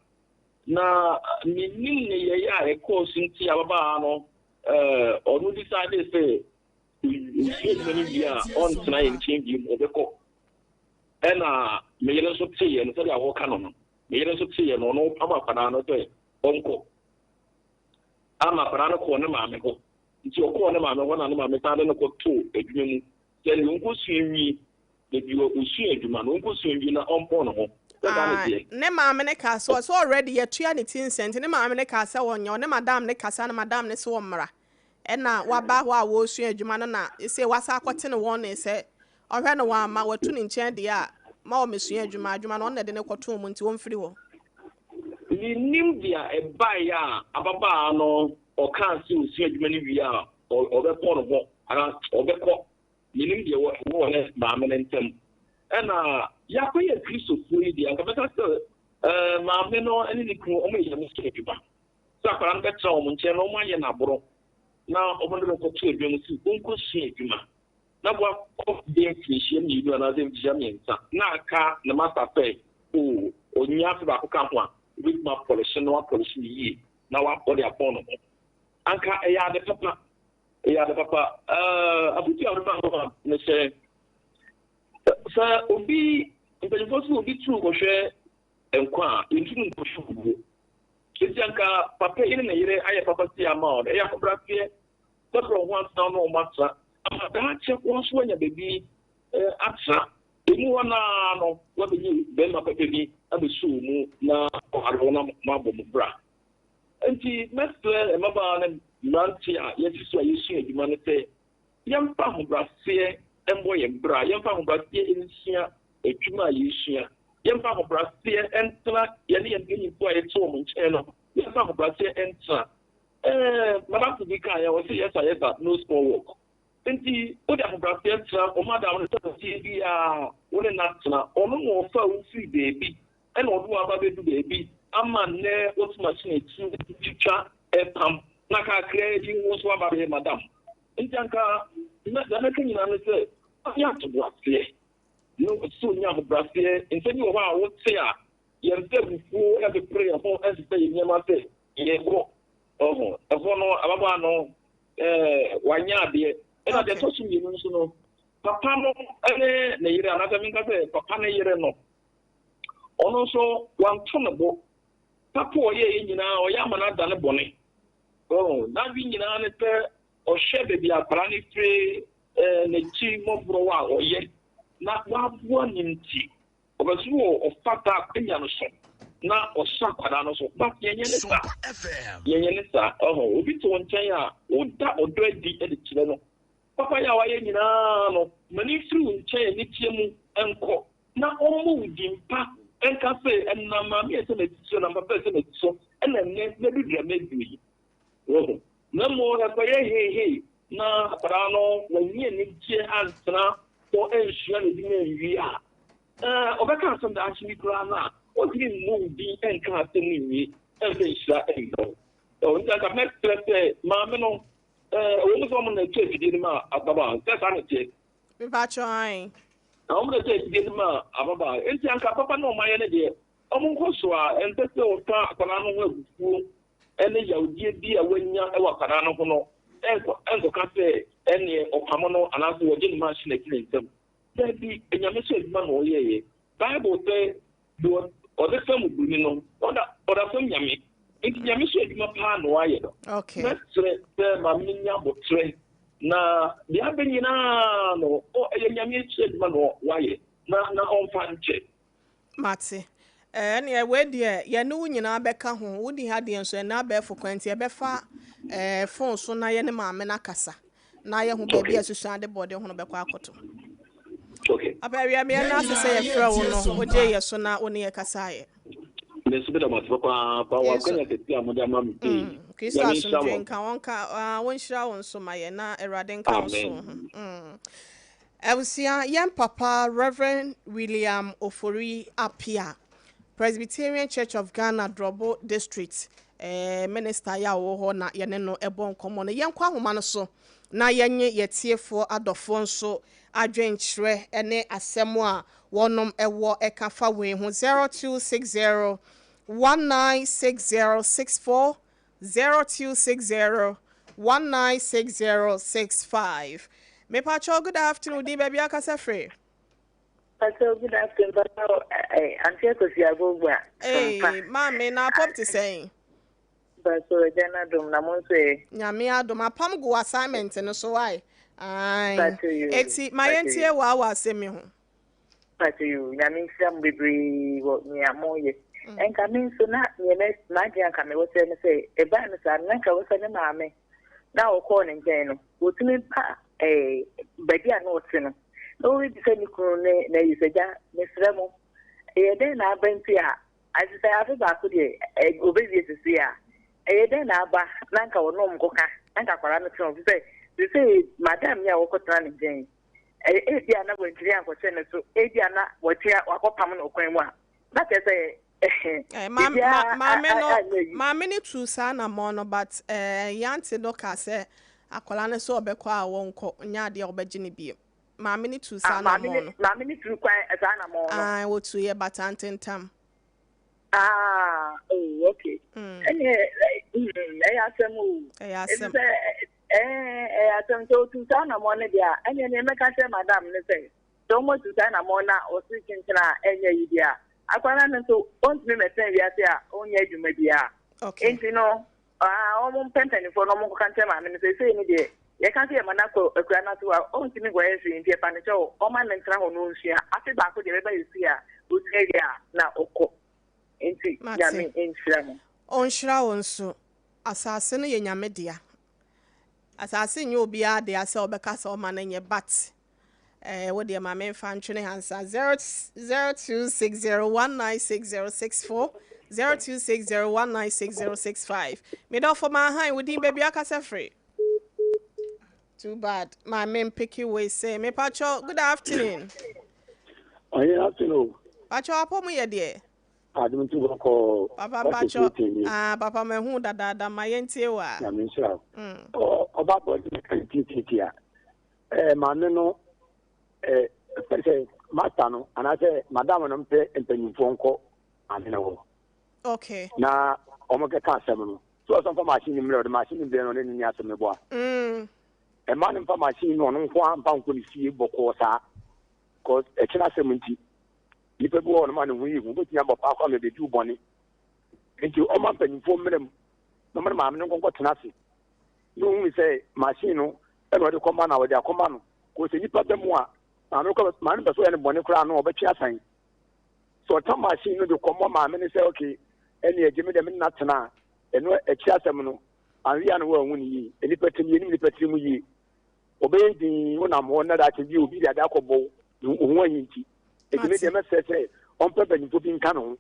Na mennim nneyɛeɛ a ɛkɔɔ so nti ababaawa no ɔno decide sɛ ɔsua adwuma no wie a ɔntena yɛn nkyɛn bio ɔbɛkɔ. Ɛna me yere nso teeɛ no sɛdeɛ wɔka no no me yere nso teeɛ no ɔno pam akwadaa no sɛ ɔnkɔ. Ama akwadaa no kɔɔ ne maame hɔ. Nti ɔkɔɔ ne maame hɔ na ne maame san de no kɔtoo adwuma mu sɛ deɛ ɔnkɔsua nwie na deɛ ɔsua adwuma no ɔnkɔsua nwie na ɔmpɔn ne ho. Sɛ saa ne Ah, teɛ. ne maame ne ka sɛ ɔsɛ already yɛtua ne ti nsɛn nti ne maame ne ka sɛ ɔnyɛ ɔne madam ne kasa ne madam ne sɛ ɔmmra ɛna waba hɔ a wɔresua adwuma no na ɛsɛ wasa akɔte ne wɔn ne sɛ ɔhwɛ no wɔama watu ne nkyɛn deɛ a ma ɔmɛsua adwuma adwuma no ɔno na ɛde ne kɔtoo mu nti wɔmfiri hɔ. Menim deɛ ɛbaeɛ a ababaa no ɔkaa sɛ ɔsua adwuma no wie a ɔbɛpɔ ne ho anaa ɔbɛkɔ. Menim deɛ wɔ wɔ ne maame no ntam. Ɛna yɛakɔyɛ Kristofoɔ yi deɛ anka mɛka sɛ maame no ne ne kunu ɔmo yɛ Nyame so adwuma. Sɛ akwadaa no bɛtena wɔn nkyɛn na ɔmo ayɛ n'aboro na ɔmo de no kɔto adwuma mu sɛ ɔnkɔsua adwuma. Na wakɔ bɛyɛ mfirinhyia 2 anaasɛ mfirinhyia 3 na aka ne masa sɛ o ɔnya afe baako ka ho a obɛtumi apɔlehye na wapɔlehye no yie na wɔde apɔn ne ho. Anka ɛyɛ ade papa. Ɛyɛ ade papa. Afotu a mema ho ne sɛ sɛ obi mpanyinfoɔ sɛ obi turu kɔhwɛ nkwa a yɛntumi nkɔhwɛ owuo. Enti anka papa yi ne ne yere ayɛ papa si ama wɔn. Ɛyɛ ahobrɛaseɛ sɛ berɛ ho atena no wɔn atena ama daakye wɔn nso anya baabi atena. Emu hɔ naa no wɔabɛnya bɛrima papa bi abɛsu wɔn mu na ɔware wɔn na abɔ mo bra. Nti mɛsrɛ mmabaawa ne mmeranteɛ a yɛte so a yɛsua adwuma no sɛ yɛmfa ahobrɛaseɛ mmɔ yɛn bra, yɛmfa ahobrɛaseɛ nsua adwuma a yɛsua, yɛmfa ahobrɛaseɛ ntena yɛne yɛn mpanyinfoɔ a yɛte wɔn nkyɛn no, yɛmfa ahobrɛaseɛ ntena. Madamfo bi kaa yɛn ɔsɛ yɛsa yɛsa no small work. Nti wode ahobrɛaseɛ tena wɔn adam no sɛ ɔtie biara wo ne na tena ɔno na ɔfa wo firi baabi ɛna ɔde wo aba bɛdu baabi. ama nnɛ wote machine akyi twitwa pam na kakraa bi wo nso aba abɛyɛ madam. Nti anka deɛ mɛka nyinaa ne sɛ ɔnyɛ atoboaseɛ na ɔsɛ ɔnya ahobraseɛ. Nsɛm bi wɔ hɔ a wote a yɛmfa abufuo mpepere yɛn ho nsesa yɛn nneɛma sɛ yɛrekɔ. Ɔho ɛhɔ no ababaa no ɛɛ wanyɛ adeɛ. Ɛna deɛ ɛtɔ so mmienu nso no papa no ne ne yere anaasɛ menka sɛ papa ne yere no Ɔno nso, wanto ne bo. Papa a ɔyɛeɛ nyinaa, ɔyɛ ama no adane bɔne. Oh, n'adwene nyinaa ne sɛ ɔhwɛ baabi a akwadaa no firi, eh, n'akyi mmɔborɔwa a ɔyɛ, na waboa no nti, ɔpɛ sɛ ɔfa saa akwanya no so na ɔhyɛ akwadaa no so. But yɛnyɛ ne saa. Yɛnyɛ ne saa. Ɔho, obi te wo nkyɛn a, woda ɔdɔ adi de kyerɛ no. Papa yɛ a wayɛ nyinaa no, ma no mfiri wo nkyɛn anigyeɛ mu nkɔ. na ɔmmɔ wo din pa nka sɛ, Ɛnam maame a ɛsɛ m'ati so, ɛnam papa a ɛsɛ m'ati so na nnɛ madu deɛ maduru yi. Woahu? Na mmom ɛkɔyɛ heihei na akwadaa no wanyi anigyeɛ antena hɔ ansua n'adwuma anwie a, ɛɛ, ɔbɛka asɛm daakye bi koraa no a, ɔntumi mmɔ wo din nka asɛm no nwie mfa nhyira mma wo. Ɛwɔ nti anka mɛsrɛ sɛ maame no, ɛɛ, ɛwɔ mu sɛ wɔn na ɛtɔ afidie no ma ababaa, sɛ saa na ɛteɛ. Mepakyɛw ae. Na wɔn na ɛtɔ afidie no maa ababaa. Enti anka papa no a wɔayɛ no deɛ, wɔnkɔ so a ɛnsɛ sɛ wɔka akwadaa no ho abufuo ne yawdie bi a wanya wɔ akwadaa no ho no nkɔ nkɔka sɛ ɛnneɛ ɔpamo no anaasɛ wɔgye no machine afiri ne nsam. Dabi, Nyame so adwuma na ɔyɛeɛ. Bible sɛ Deɛ ɔde fam oboni no, ɔda ɔda fam Nyame. Nti Nyame so adwuma paa na wayɛ no. Okay. Mɛsrɛ sɛ maame no nya abotrɛ na deɛ abɛ nyinaa no, ɔ ɛyɛ Nyame akyi adwuma na wayɛ na na ɔmfa nkyɛ. Mate. Eh, ɛneɛ wei deɛ yɛne wo nyinaa bɛka ho. Wodi ha deɛ nso ɛnɛ abɛɛfo kwan nti yɛbɛfa eh, phone so na yɛne maame no akasa. Na yɛho baabi a susuade bɔde ho no bɛkɔ akɔto. Okay. Papa awia me ɛna ase sɛ yɛfrɛ wo no wogye yɛ so na wo ne yɛ kasaeɛ. Me nso meda mo ase papaapa wɔ akwanya kɛse a mode ama me sei. Kristo Nyame nhyira asomdwe mo. nka wɔn ka ah, wɔnhyira wo nso ma yɛ na Awurade nka wo so Amen. ho. Abusua, yɛn papa Rev. William Ofori Appiah, Presbyterian Church of Ghana Drɔbo District eh, minister yɛ a ɔwɔ hɔ na yɛne no bɔ nkɔmmɔ no. Yɛnkɔ ahoma no so na yɛnye yɛtiefoɔ adɔfoɔ nso adwenkyerɛ ne asɛm a wɔnom wɔ ɛka fa wei ho 0260 196064 0260 196065. Mepakyɛw good afternoon din baabi akasa firi. Pakyɛw good afternoon pakyɛw eh, Auntie Akosi Agogua Hey, Sompa. maame na apɔm te sɛn? Pakyɛw agya no adom na mo nso ɛ? Nyame adom apam gu assignment no so why? Ae. Pakyɛw yoo, Eti ma pakyɛw yɛntie yoo. wɔ awɔ asɛm yi ho. Mpakyɛ yoo, Nyame nhyira mo bebree wɔ nea mo yɛ. Nka me nso na nea mɛ m'adwene anka mewɔ sɛ ne sɛ ɛbaa no saa no na nka wɔ sɛ ne maame na ɔkɔɔ ne nkyɛn no wɔtumi ba ɛɛ baabi a na ɔte no na ɔrebisa ne kunu ne na yi sɛ gya mesrɛ mo ɛyɛ dɛn na aba nti a ase sɛ afe baako deɛ ɛ ɔbɛwie sese a ɛyɛ dɛn na aba na nka ɔne ɔmo kɔka na nka akwadaa no tena ɔfi sɛ sese madam yi a wɔkɔtena ne nkyɛn Ebia na wantumi ankɔhyɛ ne so, ebia na watua wakɔpam no ɔkwan mu a, na kyerɛ sɛ Eh, ma, ma, biribiara maame no, anyɛ yi. maame no tuu saa anamɔn no, but eh, yante no kaa sɛ akwadaa no sɛ ɔbɛkɔ a wɔnkɔ, nyɛ adeɛ a wɔbɛgye no bio. Maame no tuu saa Ah, maame anamɔn ne no. maame ne tuu kwan saa anamɔn no. Ah, wɔtuiɛ but antentam. Ah, oh, okay. Ɛnneɛ, ɛyɛ asɛm o. Ɛyɛ asɛm. Efisɛ, ɛɛ, ɛyɛ asɛm sɛ otu saa anamɔn no deɛ a, ɛnneɛ nea mɛka kyerɛ madam ne sɛ, sɛ wɔatu saa anamɔn no a ɔse kyenkyen a ɛnyɛ yi deɛ a, akwadaa no nso ɔntumi mmɛtena wiase a ɔnyɛ adwuma biara. Okay. Enti no, ah, wɔn mpɛ mpanimfoɔ no wɔnkɔka nkyerɛ maame no sɛ sei no deɛ, yɛka sɛ yɛma no akɔ akura no ase hɔ a, ɔntumi nkɔyɛ hwee nti yɛpa no kyɛw, ɔma no ntena hɔ na ɔnsua. Afe baako deɛ ɛbɛba yɛ fie a, ɔsua wie a na ɔkɔ. Enti Mate. Nyame nhyira mo. Ɔnhyira wo nso. Asase no yɛ Nyame dea. Asase nyɛ obiara dea sɛ ɔbɛka sɛ ɔma no nyɛ but eh, wo deɛ ma memfa ntwene ha nsa 0260196064 0260196065 medɔfo maahan wo din baabi akasa firi. Too bad. Ma mempeke wei sɛ mepakyɛw good afternoon. Ɔyɛ afternoon. Pakyɛw apɔ mu yɛ deɛ. Adom nti bɔkɔɔ. Papa Wate mpakyɛ tie nie. ah papa mahu wo dadaada ma yɛntie wo a. Nyame nhyira wo. Ɔba bɔ de meka ne tiatiatia a, eh, maame no eh, fɛ sɛ master no anaasɛ madam no mpɛ mpanyimfoɔ nkɔ maame no hɔ. Okay. Na wɔn kɛka asɛm no. So ɔsɛ mfa machine mmerɛ ɔde machine brɛ no ɔne ne ni asɛm no bɔ a. Ɛma no mfa machine no ɔno nko ara mfa nkɔ ne fie bɔkɔɔ saa. Cause ɛkyerɛ asɛm nti. Nipa bi wɔ hɔ nom a ne ho yɛ hu, obetumi abɔ paa koraa ma ebedi wo bɔne. Enti ɔma mpanyimfoɔ mmra mu na ɔma ne maame no nkɔnkɔ tena ase na ohunu sɛ machine no ɛna ɔde kɔma no a ɔde akɔma no. Kɔ sɛ nipa bɛ mu a maame no kɔ maame no pɛ sɛ ɔyɛ no bɔne koraa no ɔbɛtwe asan. Sɛ ɔtɔ machine no de kɔmɔ maame no sɛ okay ɛne agye me dɛ me nna tena a ɛno akyi asɛm no anwea no wɔanhu no yie. Nipa tirim yɛnim nipa tirim yie. Ɔbɛyɛ dinn, wonam hɔ na daakye bi obi de ade akɔbɔ wo, na wo ho ahi nti. Enti me deɛ mɛsrɛ sɛ ɔmpɛ mpanyimfoɔ bi nka ne ho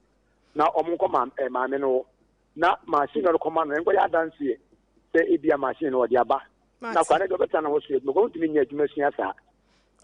na wɔnkɔ ma eh, maame no hɔ na machine no ɔde kɔma no ɛnkɔyɛ adanseɛ sɛ ebia machine no ɔde aba. Na akwadaa no deɛ ɔbɛtena ne ho so adwuma, ɔntumi nyɛ adwuma sua saa.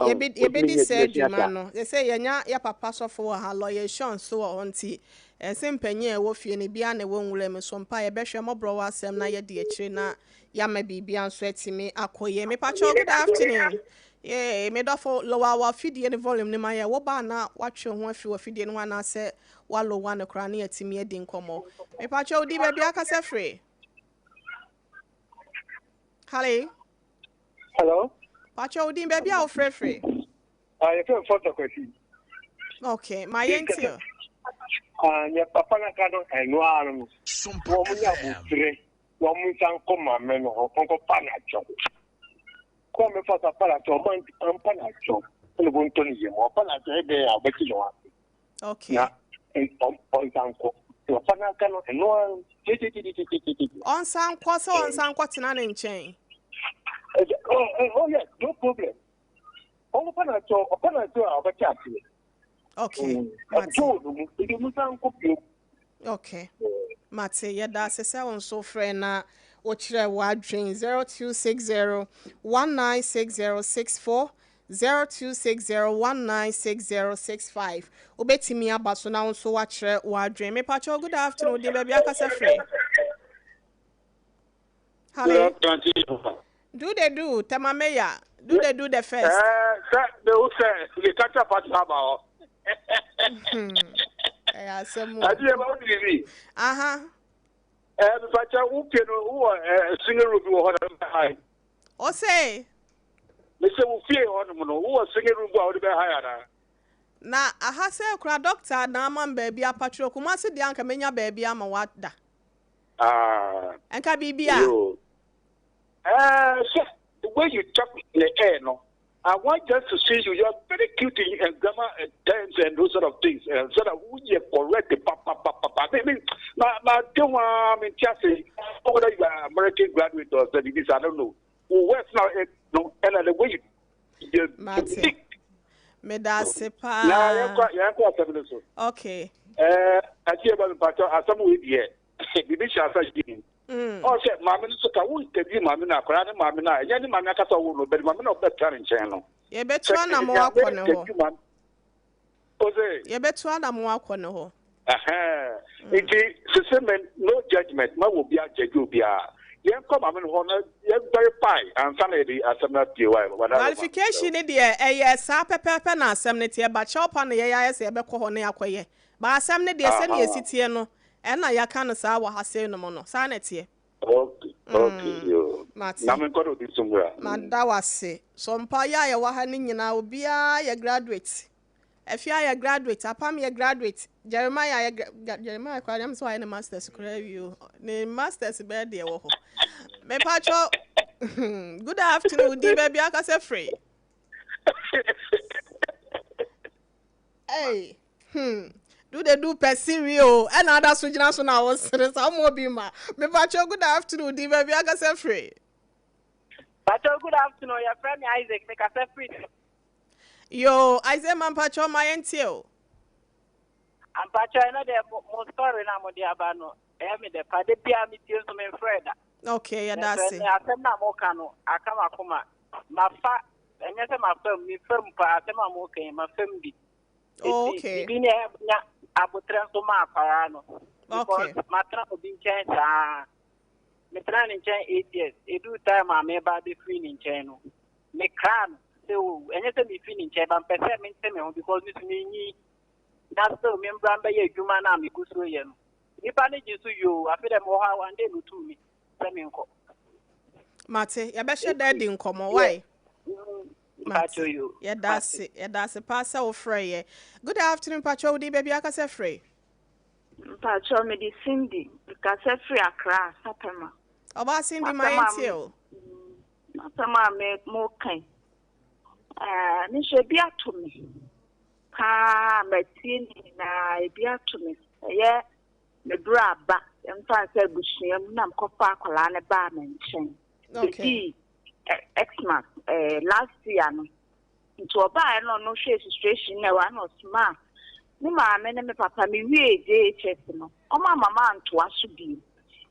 Yɛbɛdi saa dwuma no. Sɛ yɛnya yɛ papa sɔfo wɔ ha, lawyer Sean nso wɔ hɔ nti, ɛsɛ mpanyin a ɛwɔ fie no biara na ɛwɔ nwura mu so mpa yɛbɛhwɛ mmɔborɔ wɔ asɛm na yɛadi akyire na yɛama biribiara nso atumi akɔ yie. Mepakyɛw good afternoon. Yee, me dɔfo, lower w'afidie no volume no ma yɛ. Woba a na woatwe wo ho afiri w'afidie no ho anaasɛ woalowa no koraa na yɛatumi adi nkɔmmɔ. Mepakyɛw, wodi baabi akasa firi? Hello. Hello. Pakyɛw, wo din baabi a wofrɛfrɛ? Ah, yɛfrɛ me Fɔtɔ Kwasi. Okay, ma yɛntie o. Ah, nyɛ papa no aka no ɛno ara no. Wɔn nyɛ abotire. Wɔn nsa nkɔ maame no hɔ, nkɔ pa n'akyɛw. Kɔ me fa sa pa n'akyɛw, ɔma mpa n'akyɛw. Ɛna bo ntɔ ne yam. Ɔpa n'akyɛw ɛdɛn a ɔbɛte ne ho ase. Okay. Na ɔnsa nkɔ. Ɔpa n'aka no ɛno ara titititititi. Ɔnsa nkɔ sɛ ɔnsa nkɔ tena ne nkyɛn. Oh, oh yes, no problem. Ɔpa n'akyɛw, ɔpa n'akyɛw a ɔbɛte aseɛ. Okay. Mate. Ɛtoo no mu, nti ɔmo nsa nkɔ bio. Okay. Mate, yɛda ase sɛ wo nso frɛ na wokyerɛ w'adwen 0260 196064 0260 196065 wobɛtumi aba so na wo nso woakyerɛ w'adwen. Mepakyɛw, good afternoon, wodin baabi akasa firi? Hello. Do the do, Tema Mayor. Do the do the first. Eh, sɛ de wo sɛ de kata pati aba hɔ. Ɛyɛ asɛm o. Adi yɛ ba wo di bi. Aha. Eh, mepakyɛ wo pie no wowɔ eh, single room bi wɔ hɔ na bɛ han. Ɔsɛ. Mesɛ wo fie hɔ nom no wowɔ single room bi a wode bɛ han anaa? Na aha sɛ kora doctor na ama me baabi apatwerɛ Kumasi deɛ anka menya baabi ama wada. Ah. Nka biribi a. Yo. Eh, sɛ the way you talk in the air no, I want just to see you. You are very cute in grammar terms and those sort of things. So that we are correct. Pa, pa, pa, pa, pa. Me, ma, ma, don't want me to say whether you are American graduate or this, I don't know. Well, where's now? No, and the way you. Mate. Meda ase paa. Na yɛnkɔ yɛnkɔ asɛm no so. Okay. Ɛɛ ati ɛba mi pàtó asɛm wo deɛ bibi hyɛ asa yi mu. Ɔ sɛ maame no so ka wo interview maame no akwadaa ne maame no a ɛnyɛ ne maame akasa wo no bɛde maame no ɔbɛtra ne nkyɛn no. Yɛbɛtu anamɔ akɔ ne hɔ. Ose. Yɛbɛtu anamɔ akɔ ne hɔ. Ɛhɛn. Nti sese me no judgement ma wɔ bia judge obiara. Yɛnkɔ maame no hɔ na yɛn verify ansa na yɛde asɛm no apue wa wa Verification ne deɛ ɛyɛ saa pɛpɛɛpɛ na asɛm no teɛ but kyɛw pa na yɛyɛ ayɛ sɛ yɛbɛkɔ hɔ na yɛakɔyɛ but asɛm no deɛ sɛnea ɛsi teɛ no ɛna yɛaka no saa wɔ ha sei nom no saa na ɛteɛ. Okay, okay, yo. Mate. Na menkɔ na obi nso mmra. Mada wo ase. So mpa yɛ a yɛwɔ ha no nyinaa obiara yɛ graduate. Afia yɛ graduate, Apam yɛ graduate, Jeremiah yɛ gra Jeremiah koraa deɛ sɛ wayɛ ne masters koraa awie o. Ne masters bɛyɛ deɛ wɔ hɔ. Mepatwɔ, good afternoon, di baabi akasa firi. Hey, Do they do pɛsi o? Ɛna ada so gyina so na wosere sa ɔmo obi ma. Mepatwɔ, good afternoon, di baabi akasa firi. Patwɔ, good afternoon, yɛfrɛ me Isaac, mekasa firi. Yoo Isaiah ma mpakyɛw ma yɛn tie o. Ampakyɛw ɛno deɛ mo story na mo de aba no ɛyɛ me dɛ pa de bia me tie nso me nfrɛ da. Okay yɛda ase. Ɛnɛ asɛm na mo ka no aka ma koma ma fa ɛnyɛ sɛ ma fam me fam pa asɛm a mo ka yi ma fam bi. Oh, okay. Bibi ne nya abotrɛ nso ma akwaraa no. Because matena obi nkyɛn saa. Metena ne nkyɛn 8 years. Edu time a meba abɛfiri ne nkyɛn no, mekraa no sɛ o, ɛnyɛ sɛ mefiri ne nkyɛn ba, mpɛ sɛ mente me ho because me so menyi na still membra mbɛyɛ adwuma no a megu so yɛ no. Nipa no gye so yoo. Afei dɛ mewɔ hɔ a, one day no tuu me sɛ menkɔ. Mate, yɛbɛhyɛ da di nkɔmmɔ why. Mate, Mpakyɛ yoo. yɛda ase, yɛda ase paa sɛ wofrɛ yɛ. Good afternoon, mpakyɛ, wo din, baabi akasɛ frɛ? Mpakyɛ, mede Cindy, kasa firi Accra, Sapema. Ɔbaa Cindy, ma yɛntie o. Asɛm a me mo kan. Ɛɛ, me nso ebi ato me paa, matie ne nyinaa, ebi ato me. Ɛyɛ me berɛ aba, mfa sɛ abusua mu na mekɔfa akwadaa no baa me nkyɛn. Bɛdii Xmas last year no. Nti ɔbaeɛ no, ɔno hwɛɛ situation na ɛwɔ na ɔsoma a me maame ne me papa. Mewie JHS no, ɔmo ama ma antoa so bio,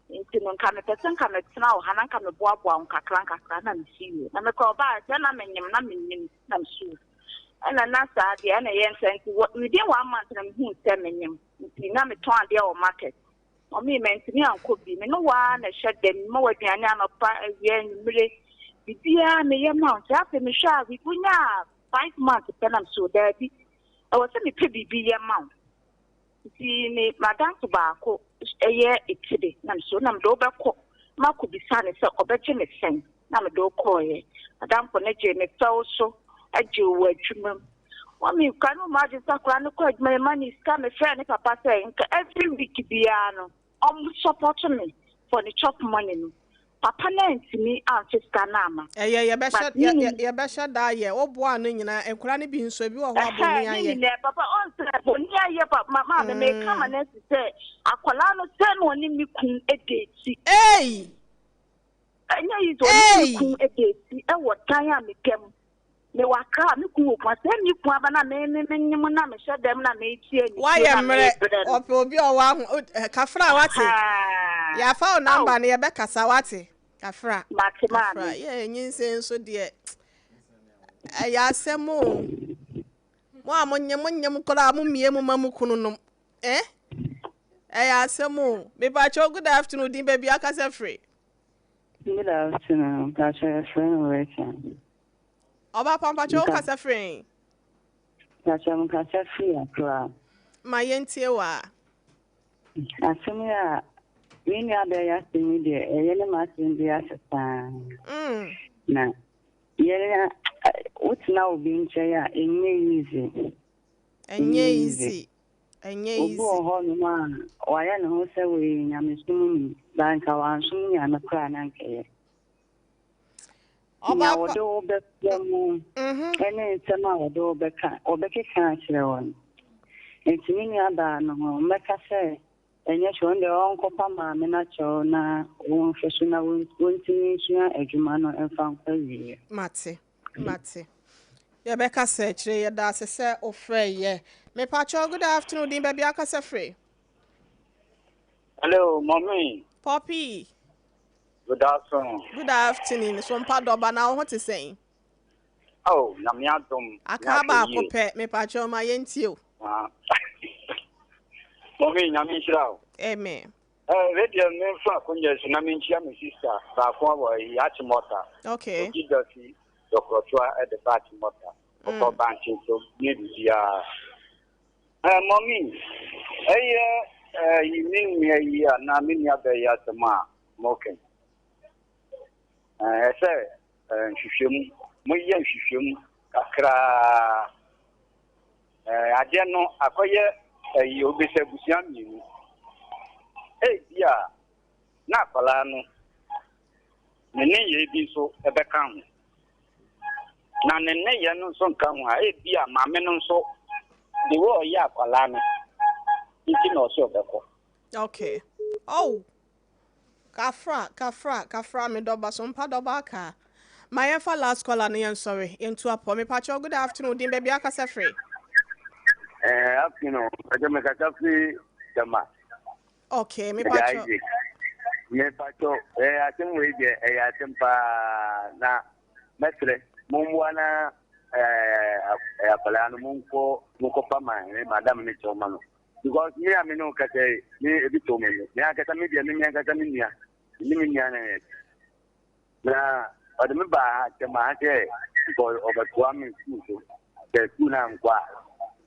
nti no nka mepɛ sɛ nka metena wɔ ha na nka meboaboa wo nkakra nkakra na mesi wie na mekɔ. Ɔbaa sɛ na menyim na menyim na mesu ɛna na saa deɛ ɛna ɛyɛ nsa, nti within one month na mehu sɛ menyim, nti na metɔn adeɛ wɔ market. Ɔmi mɛntumi ankɔ bi. Me no waa na ɛhyɛ dɛm ma wɔ aduane anɔpa, awia, anwummere, biribiara meyɛ ma wo. Nti afei mehwɛ a wonyaa 5 months pɛ nam so daabi, ɛwɔ sɛ mepɛ biribi yɛ ma wo. Nti me madamfo baako ɛyɛ etire nam so na mede wobɛkɔ makɔ bisa ne sɛ ɔbɛgye me sɛn, na mede wo kɔɔyɛ. Madamfo no gye me fɛw so agye wɔ adwuma mu. Mɔmi kura no mu agye sɛ akora no kɔ adwuma, ma ne sika. Mefrɛ ne papa sɛ nka every week biara no ɔmo support me for ne chop money no. Papa no antumi amfe sika no ama. Ɛyɛ yɛbɛhyɛ yɛbɛhyɛ da yɛ woboa no nyinaa. Nkora no bi nso, ebi wɔ hɔ a bɔnni ayɛ. Ne nyinaa papa ɔnsɛ bɔnni ayɛ pa ma maame. Meka ma no asi sɛ akwadaa no sɛ na ɔne me kun edi akyi. Ei! Ɛnyɛ yi sɛ ɔne me kun edi akyi ɛwɔ dan a meda mu. Mewɔ Akra, me kun wɔ Kumasi. Sɛ me kun aba na me me me nyim na mehyɛ dɛm na metie ne Wayɛ mmerɛ, ɔpɛ obi a ɔwɔ aho kafra. Wate, yɛafa wo number no, yɛbɛkasa. Wate, kafra. Mate. Kafra. Maame. Yɛ nyinsɛn nso deɛ, ɛyɛ asɛm o. Mo a monyem monyem koraa, mo mmie mo ma mo kunu nom eh ɛyɛ asɛm o. Mepakyɛw, good afternoon, din, baabi akasa firi? Good afternoon, Mpakyɛ, yɛfrɛ no Rachel. Ɔba pampakyɛw, wo kasa firi? Mpakyɛ, mkasa firi Accra. Ma yɛntie wɔ a. Asɛm yi a me nua bɛyɛ asɛm yi deɛ, ɛyɛ ne m'asɛm bi ase paa. Na yɛn wotena obi nkyɛn a, ɛnyɛ easy. Ɛnyɛ easy, ɛnyɛ Obi easy. Wɔ hɔnom a wayɛ ne ho sɛ wɔyɛ nyamesom ni ba, nka wansom Nyame koraa na nkɛyɛ. Ɔba Na wɔde wo bɛfrɛ mu ɛne nsɛm a wɔde wo bɛka, wɔbɛkeka akyerɛ wɔn. Nti me nua baa no ho mmɛka sɛ ɛnyɛ hwɛ, ɔno deɛ ɔnkɔpa maame no akyɛw na wɔnhwɛ so na wɔntumi nsua adwuma no mfa nkɔ awieɛ. Mate, mate, yɛbɛka sɛ akyire. Yɛda ase sɛ wofrɛ yɛ. Mepakyɛw, good afternoon, din, baabi akasa firi? Hello, mommy. Poppy. Good afternoon. Good afternoon so. Mpa dɔba na wo ho te sɛn? Oh, Nyame adom. Aka baako pɛ. Mepakyɛw, ma yɛntie o. Ah. Mommy, Nyame nhyira wo. Amen. Eh, radio memfa akonnwa so na menkyia me sister baako a wɔ yi Achimota. Ogi dɔsi dɔkorɔtoa ɛde ba Achimota. Ɔkɔ bankye so ne biribiara. Eh, mommy, ɛyɛ eh, yi me nua yi a na me nua bɛyɛ asɛm a moka. Eh, ɛsɛ eh, nhwehwɛmu, moyɛ nhwehwɛmu kakraa. Eh, adeɛ no akɔyɛ ɛyi obisa abusua mmienu. Ebi a na akwadaa no ne nneyɛe bi nso ɛbɛka ho. Na ne nneyɛe no nso nka ho a, ebi a maame no nso de wɔ ɔyɛ akwadaa no nti na ɔsɛ ɔbɛkɔ. Okay, oh, kafra, kafra, kafra. Me dɔba so mpa dɔba aka ma yɛmfa last caller no, yɛnsɔre yɛntu apɔ. Mepakyɛw, good afternoon, din, baabi akasa firi? Eh, afternoon. Mpakyɛ, mekasa firi Tema. Okay, Mede mepakyɛw. Isaac. Mepakyɛ, eh, asɛm wei deɛ ɛyɛ asɛm paa, na mɛsrɛ mommoa na eh, akwadaa no monkɔ monkɔfa ma eh, madam ne kyɛw ma no. Because me a me ne wo kasa yi, me ebi too me me. Me ankasa me deɛ me me ankasa me nua. Me ne me nua na yɛ. Na ɔde me baa ha kyɛm ha sɛ nka ɔbɛtoa me sukuu so. Sɛ sukuu no ankɔ a,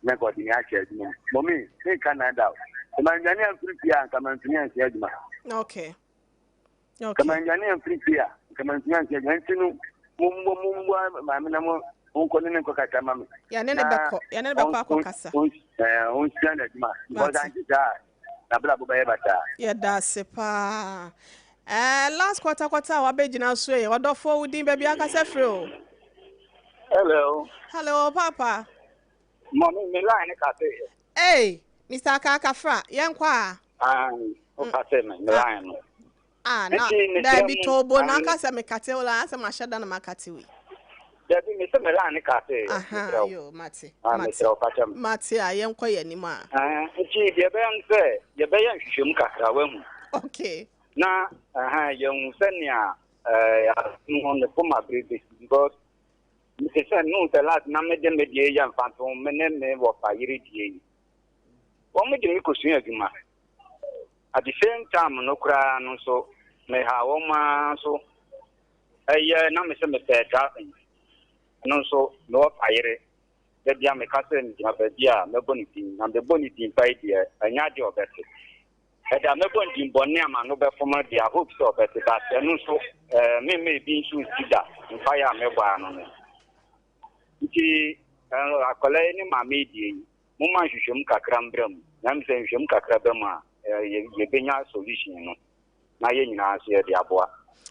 na nka ɔde me ahyɛ adwuma mu. Mɔmi, menka nna da o. Sɛ mannwane amfiri fie a, nka mantumi ansua adwuma. Okay. Nka mannwane amfiri fie a, nka mantumi ansua adwuma. Nti no, mommɔ mommoa maame na mo monkɔ ne ne nkɔkasa ma me. Yɛne ne bɛkɔ, yɛne ne bɛkɔ akɔkasa. Ɔnsua n'adwuma. Because ante saa a, n'abrabɔ bɛyɛ basaa. Yɛda ase paa. Eh, last quarter quarter a wabɛgyina so yi, ɔdɔfoɔ wo din baabi akasa firi o. Hello. Hello, papa. Mɔmi, me line ne kase yɛ. Hey, Mr. Akakafra, yɛnkɔ a. Ah, o kase me, me line no. Ah, na dabi tobo na aka sɛ mekate wo la asɛ mahyɛ da na makate wei. Dabi me sɛ me line ne kase yɛ. Aha, yo, mate. Ah, mate. Mate a yɛnkɔ yɛn anim a. Ah, nti deɛ ɛbɛyɛ no sɛ yɛbɛyɛ nhwehwɛmu kakra wahu. Okay. Na aha yɛhu sɛnea ɛɛ no ne poma bere bɛsi because mete sɛ no sɛ last na mede me deɛ yɛ mfanto me ne me wɔfa yere deɛ yi. Wɔn de me kɔsua adwuma. At the same time no koraa no nso meha wɔn ara nso ɛyɛ na me sɛ mepɛ driving no nso mewɔ fa yere da bia meka sɛ megyina baabi a mɛbɔ ne din na mebɔ ne din pa yi deɛ ɛnyɛ adeɛ ɔbɛte ɛda mɛbɔ ne din bɔne ama no bɛfom deɛ I hope sɛ ɔbɛte but ɛno nso ɛɛ memma ebi nso nsi da mpaeɛ a mɛbɔ ano no nti akwadaa yi ne maame yi deɛ yi Momma nhwehwɛmu kakra mbra mu, na emi sɛ nhwehwɛmu kakra ba mu a, yebenya solution no, na yɛn nyinaa nso yɛde aboa.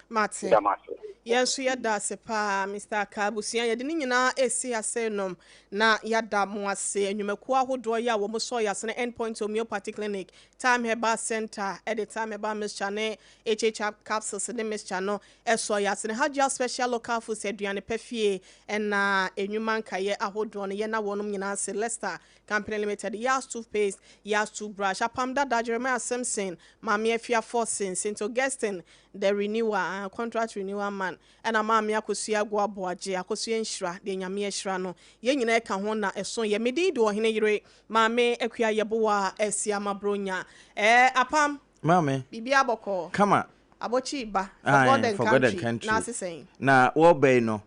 Mate. Meda mo ase. Yɛn nso yɛda ase paa Mister Aka abusua yɛde ne nyinaa resi ase nom na yɛada mo ase nnwumakuo ahodoɔ yi a wɔn sɔɔ yɛn asene End Point Homeopathy Clinic, Time Herbal Center de Time Herbal Mixture ne HH Capsules ne Mixture no sɔɔ yɛn asene Hajia Special Local Foods aduane pa fie Ɛna nnwuma nkaeɛ ahodoɔ no yɛna wɔnom nyinaa ase, Lester Company Limited, Yas Toothpaste, Yas Toothbrush, Apam Dada, Jeremiah Simpson, Maame Afia Forson, Saint Augustine, The Renewer, ah, Contract Renewal Man, ɛna Maame Akosua Agoa Boagye, Akosua Nhyira, deɛ Nyame ahyira no. Yɛn nyinaa ɛka ho na ɛso yɛ. Me din de Ɔhene Yere, Maame Akua Yeboah Asiama Bronya. Eh, Apam, Maame. Biribiara bɔkɔɔ. Kama. Abɔkyi ba, for God and for God and country, country. na ase sɛn? Na wɔreba yi no,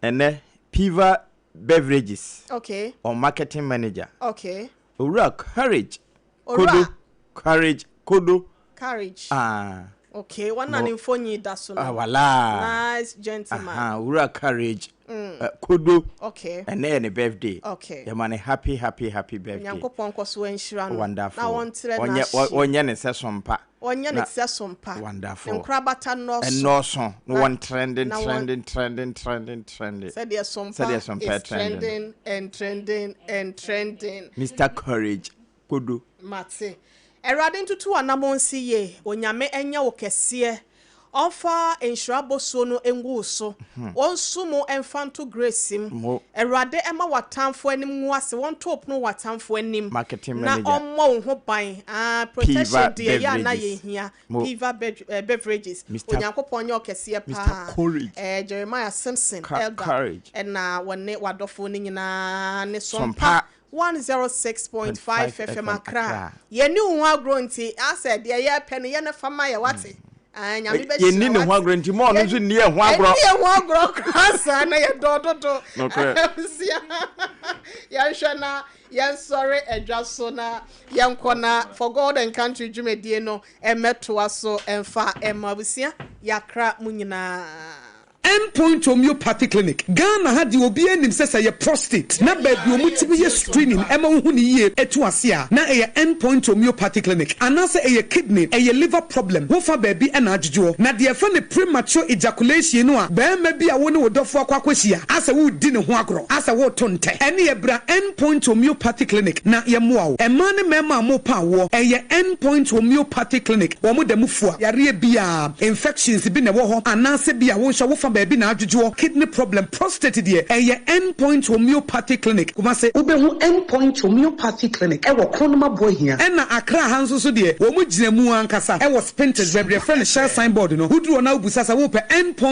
ɛnnɛ Piva Beverages, Okay. wɔn marketing manager, Okay. Owura Courage Owura. Kodo, Courage Kodo. Courage. Ah. Okay, wɔn na ne mfonyin da so no. Ah, wala. Nice gentleman. Aha, Owura Courage mm. Kodo. Okay. Ɛnnɛ yɛ ne birthday. Okay. Yɛma ne happy happy happy birthday. Onyankopɔn nkɔ so nhyira no. Wonderful. Na wɔntrɛ n'ahye. Wɔnyɛ ne sɛ sompa. Wɔnyɛ no te sɛ sompa. Wonderful. Ne nkorabata nnɔɔso. Nnɔɔso. Na wɔn trending, trending, trending, trending, trending. Sɛdeɛ sompa, Sɛdeɛ sompa is trending and trending and trending. Mister Courage Kodo. Mate. Awurade ntutu w'anamɔn nsi yie. Onyame nyɛ wo kɛseɛ. Ɔmfa nhyira bosuo no ngu wo so. Ɔnsu mo mfa nto grace mu. Awurade mma w'atamfo anim ngu ase, wɔnto pono wɔ w'atamfo anim, Marketing na manager. ɔmmɔ wo ho ban. Ah, protection Piva deɛ ɛyɛ a na Beverages. yɛhia. Mo. Piva Beverages. Mister Onyankopɔn nyɛ ɔkɛseɛ Mister paa. Courage. Eh, Jeremiah Simpson, Ka Elder, Courage. ɛna wɔne w'adɔfoɔ no nyinaa ne Sompa Sompa 106.5 5 FM FM Accra. Accra. Yɛnni wo ho agorɔ nti, asɛ deɛ yɛpɛ no yɛ no fa ma yɛ, wate? Ah, Nyame bɛhyira Yɛnni ne ho wate? agorɔ nti ma ɔno nso nni yɛn ho agorɔ. Yɛnni yɛn ho agorɔ koraa saa na yɛdɔ dodo. Nokorɛ. Abusua, yɛnhwɛ na yɛnsɔre adwa so na yɛnkɔ na For God and Country dwumadie no mmɛtoa so mfa mma abusua. Yɛakra mo nyinaa. End Point Homeopathy Clinic, Ghana ha deɛ obiara nim sɛ sɛ ɛyɛ prostate na baabi a wɔtumi yɛ screening ma wohu no yie tu ase a, na ɛyɛ End Point Homeopathy Clinic. Anaasɛ ɛyɛ kidney, ɛyɛ liver problem, wo fa baabi na adwodwoɔ. Na deɛ yɛfrɛ no premature ejaculation no a barima bi a wo ne wo dɔfoɔ akɔ akɔhyia asɛ woredi ne ho agorɔ, asɛ woreto ntɛ, ɛneɛ bra End Point Homeopathy Clinic na yɛmmoa wo. Mmaa ne mmarima a morepa awoɔ, ɛyɛ End Point Homeopathy Clinic, wɔn da mu fua yareɛ biara. Infections bi na ɛwɔ hɔ anaasɛ bi a wo nso wo fa baabi na adwodwoɔ, kidney problem, prostate deɛ ɛyɛ End Point Homeopathy Clinic, Kumasi. Wobɛhu End Point Homeopathy Clinic wɔ Kronum Aboahia. Ɛna Accra ha nso so deɛ wɔn gyina mu ankasa wɔ Spintex baabi a yɛfrɛ no Shell sign board no. Woduru hɔ na wobisa sɛ wopɛ End Point.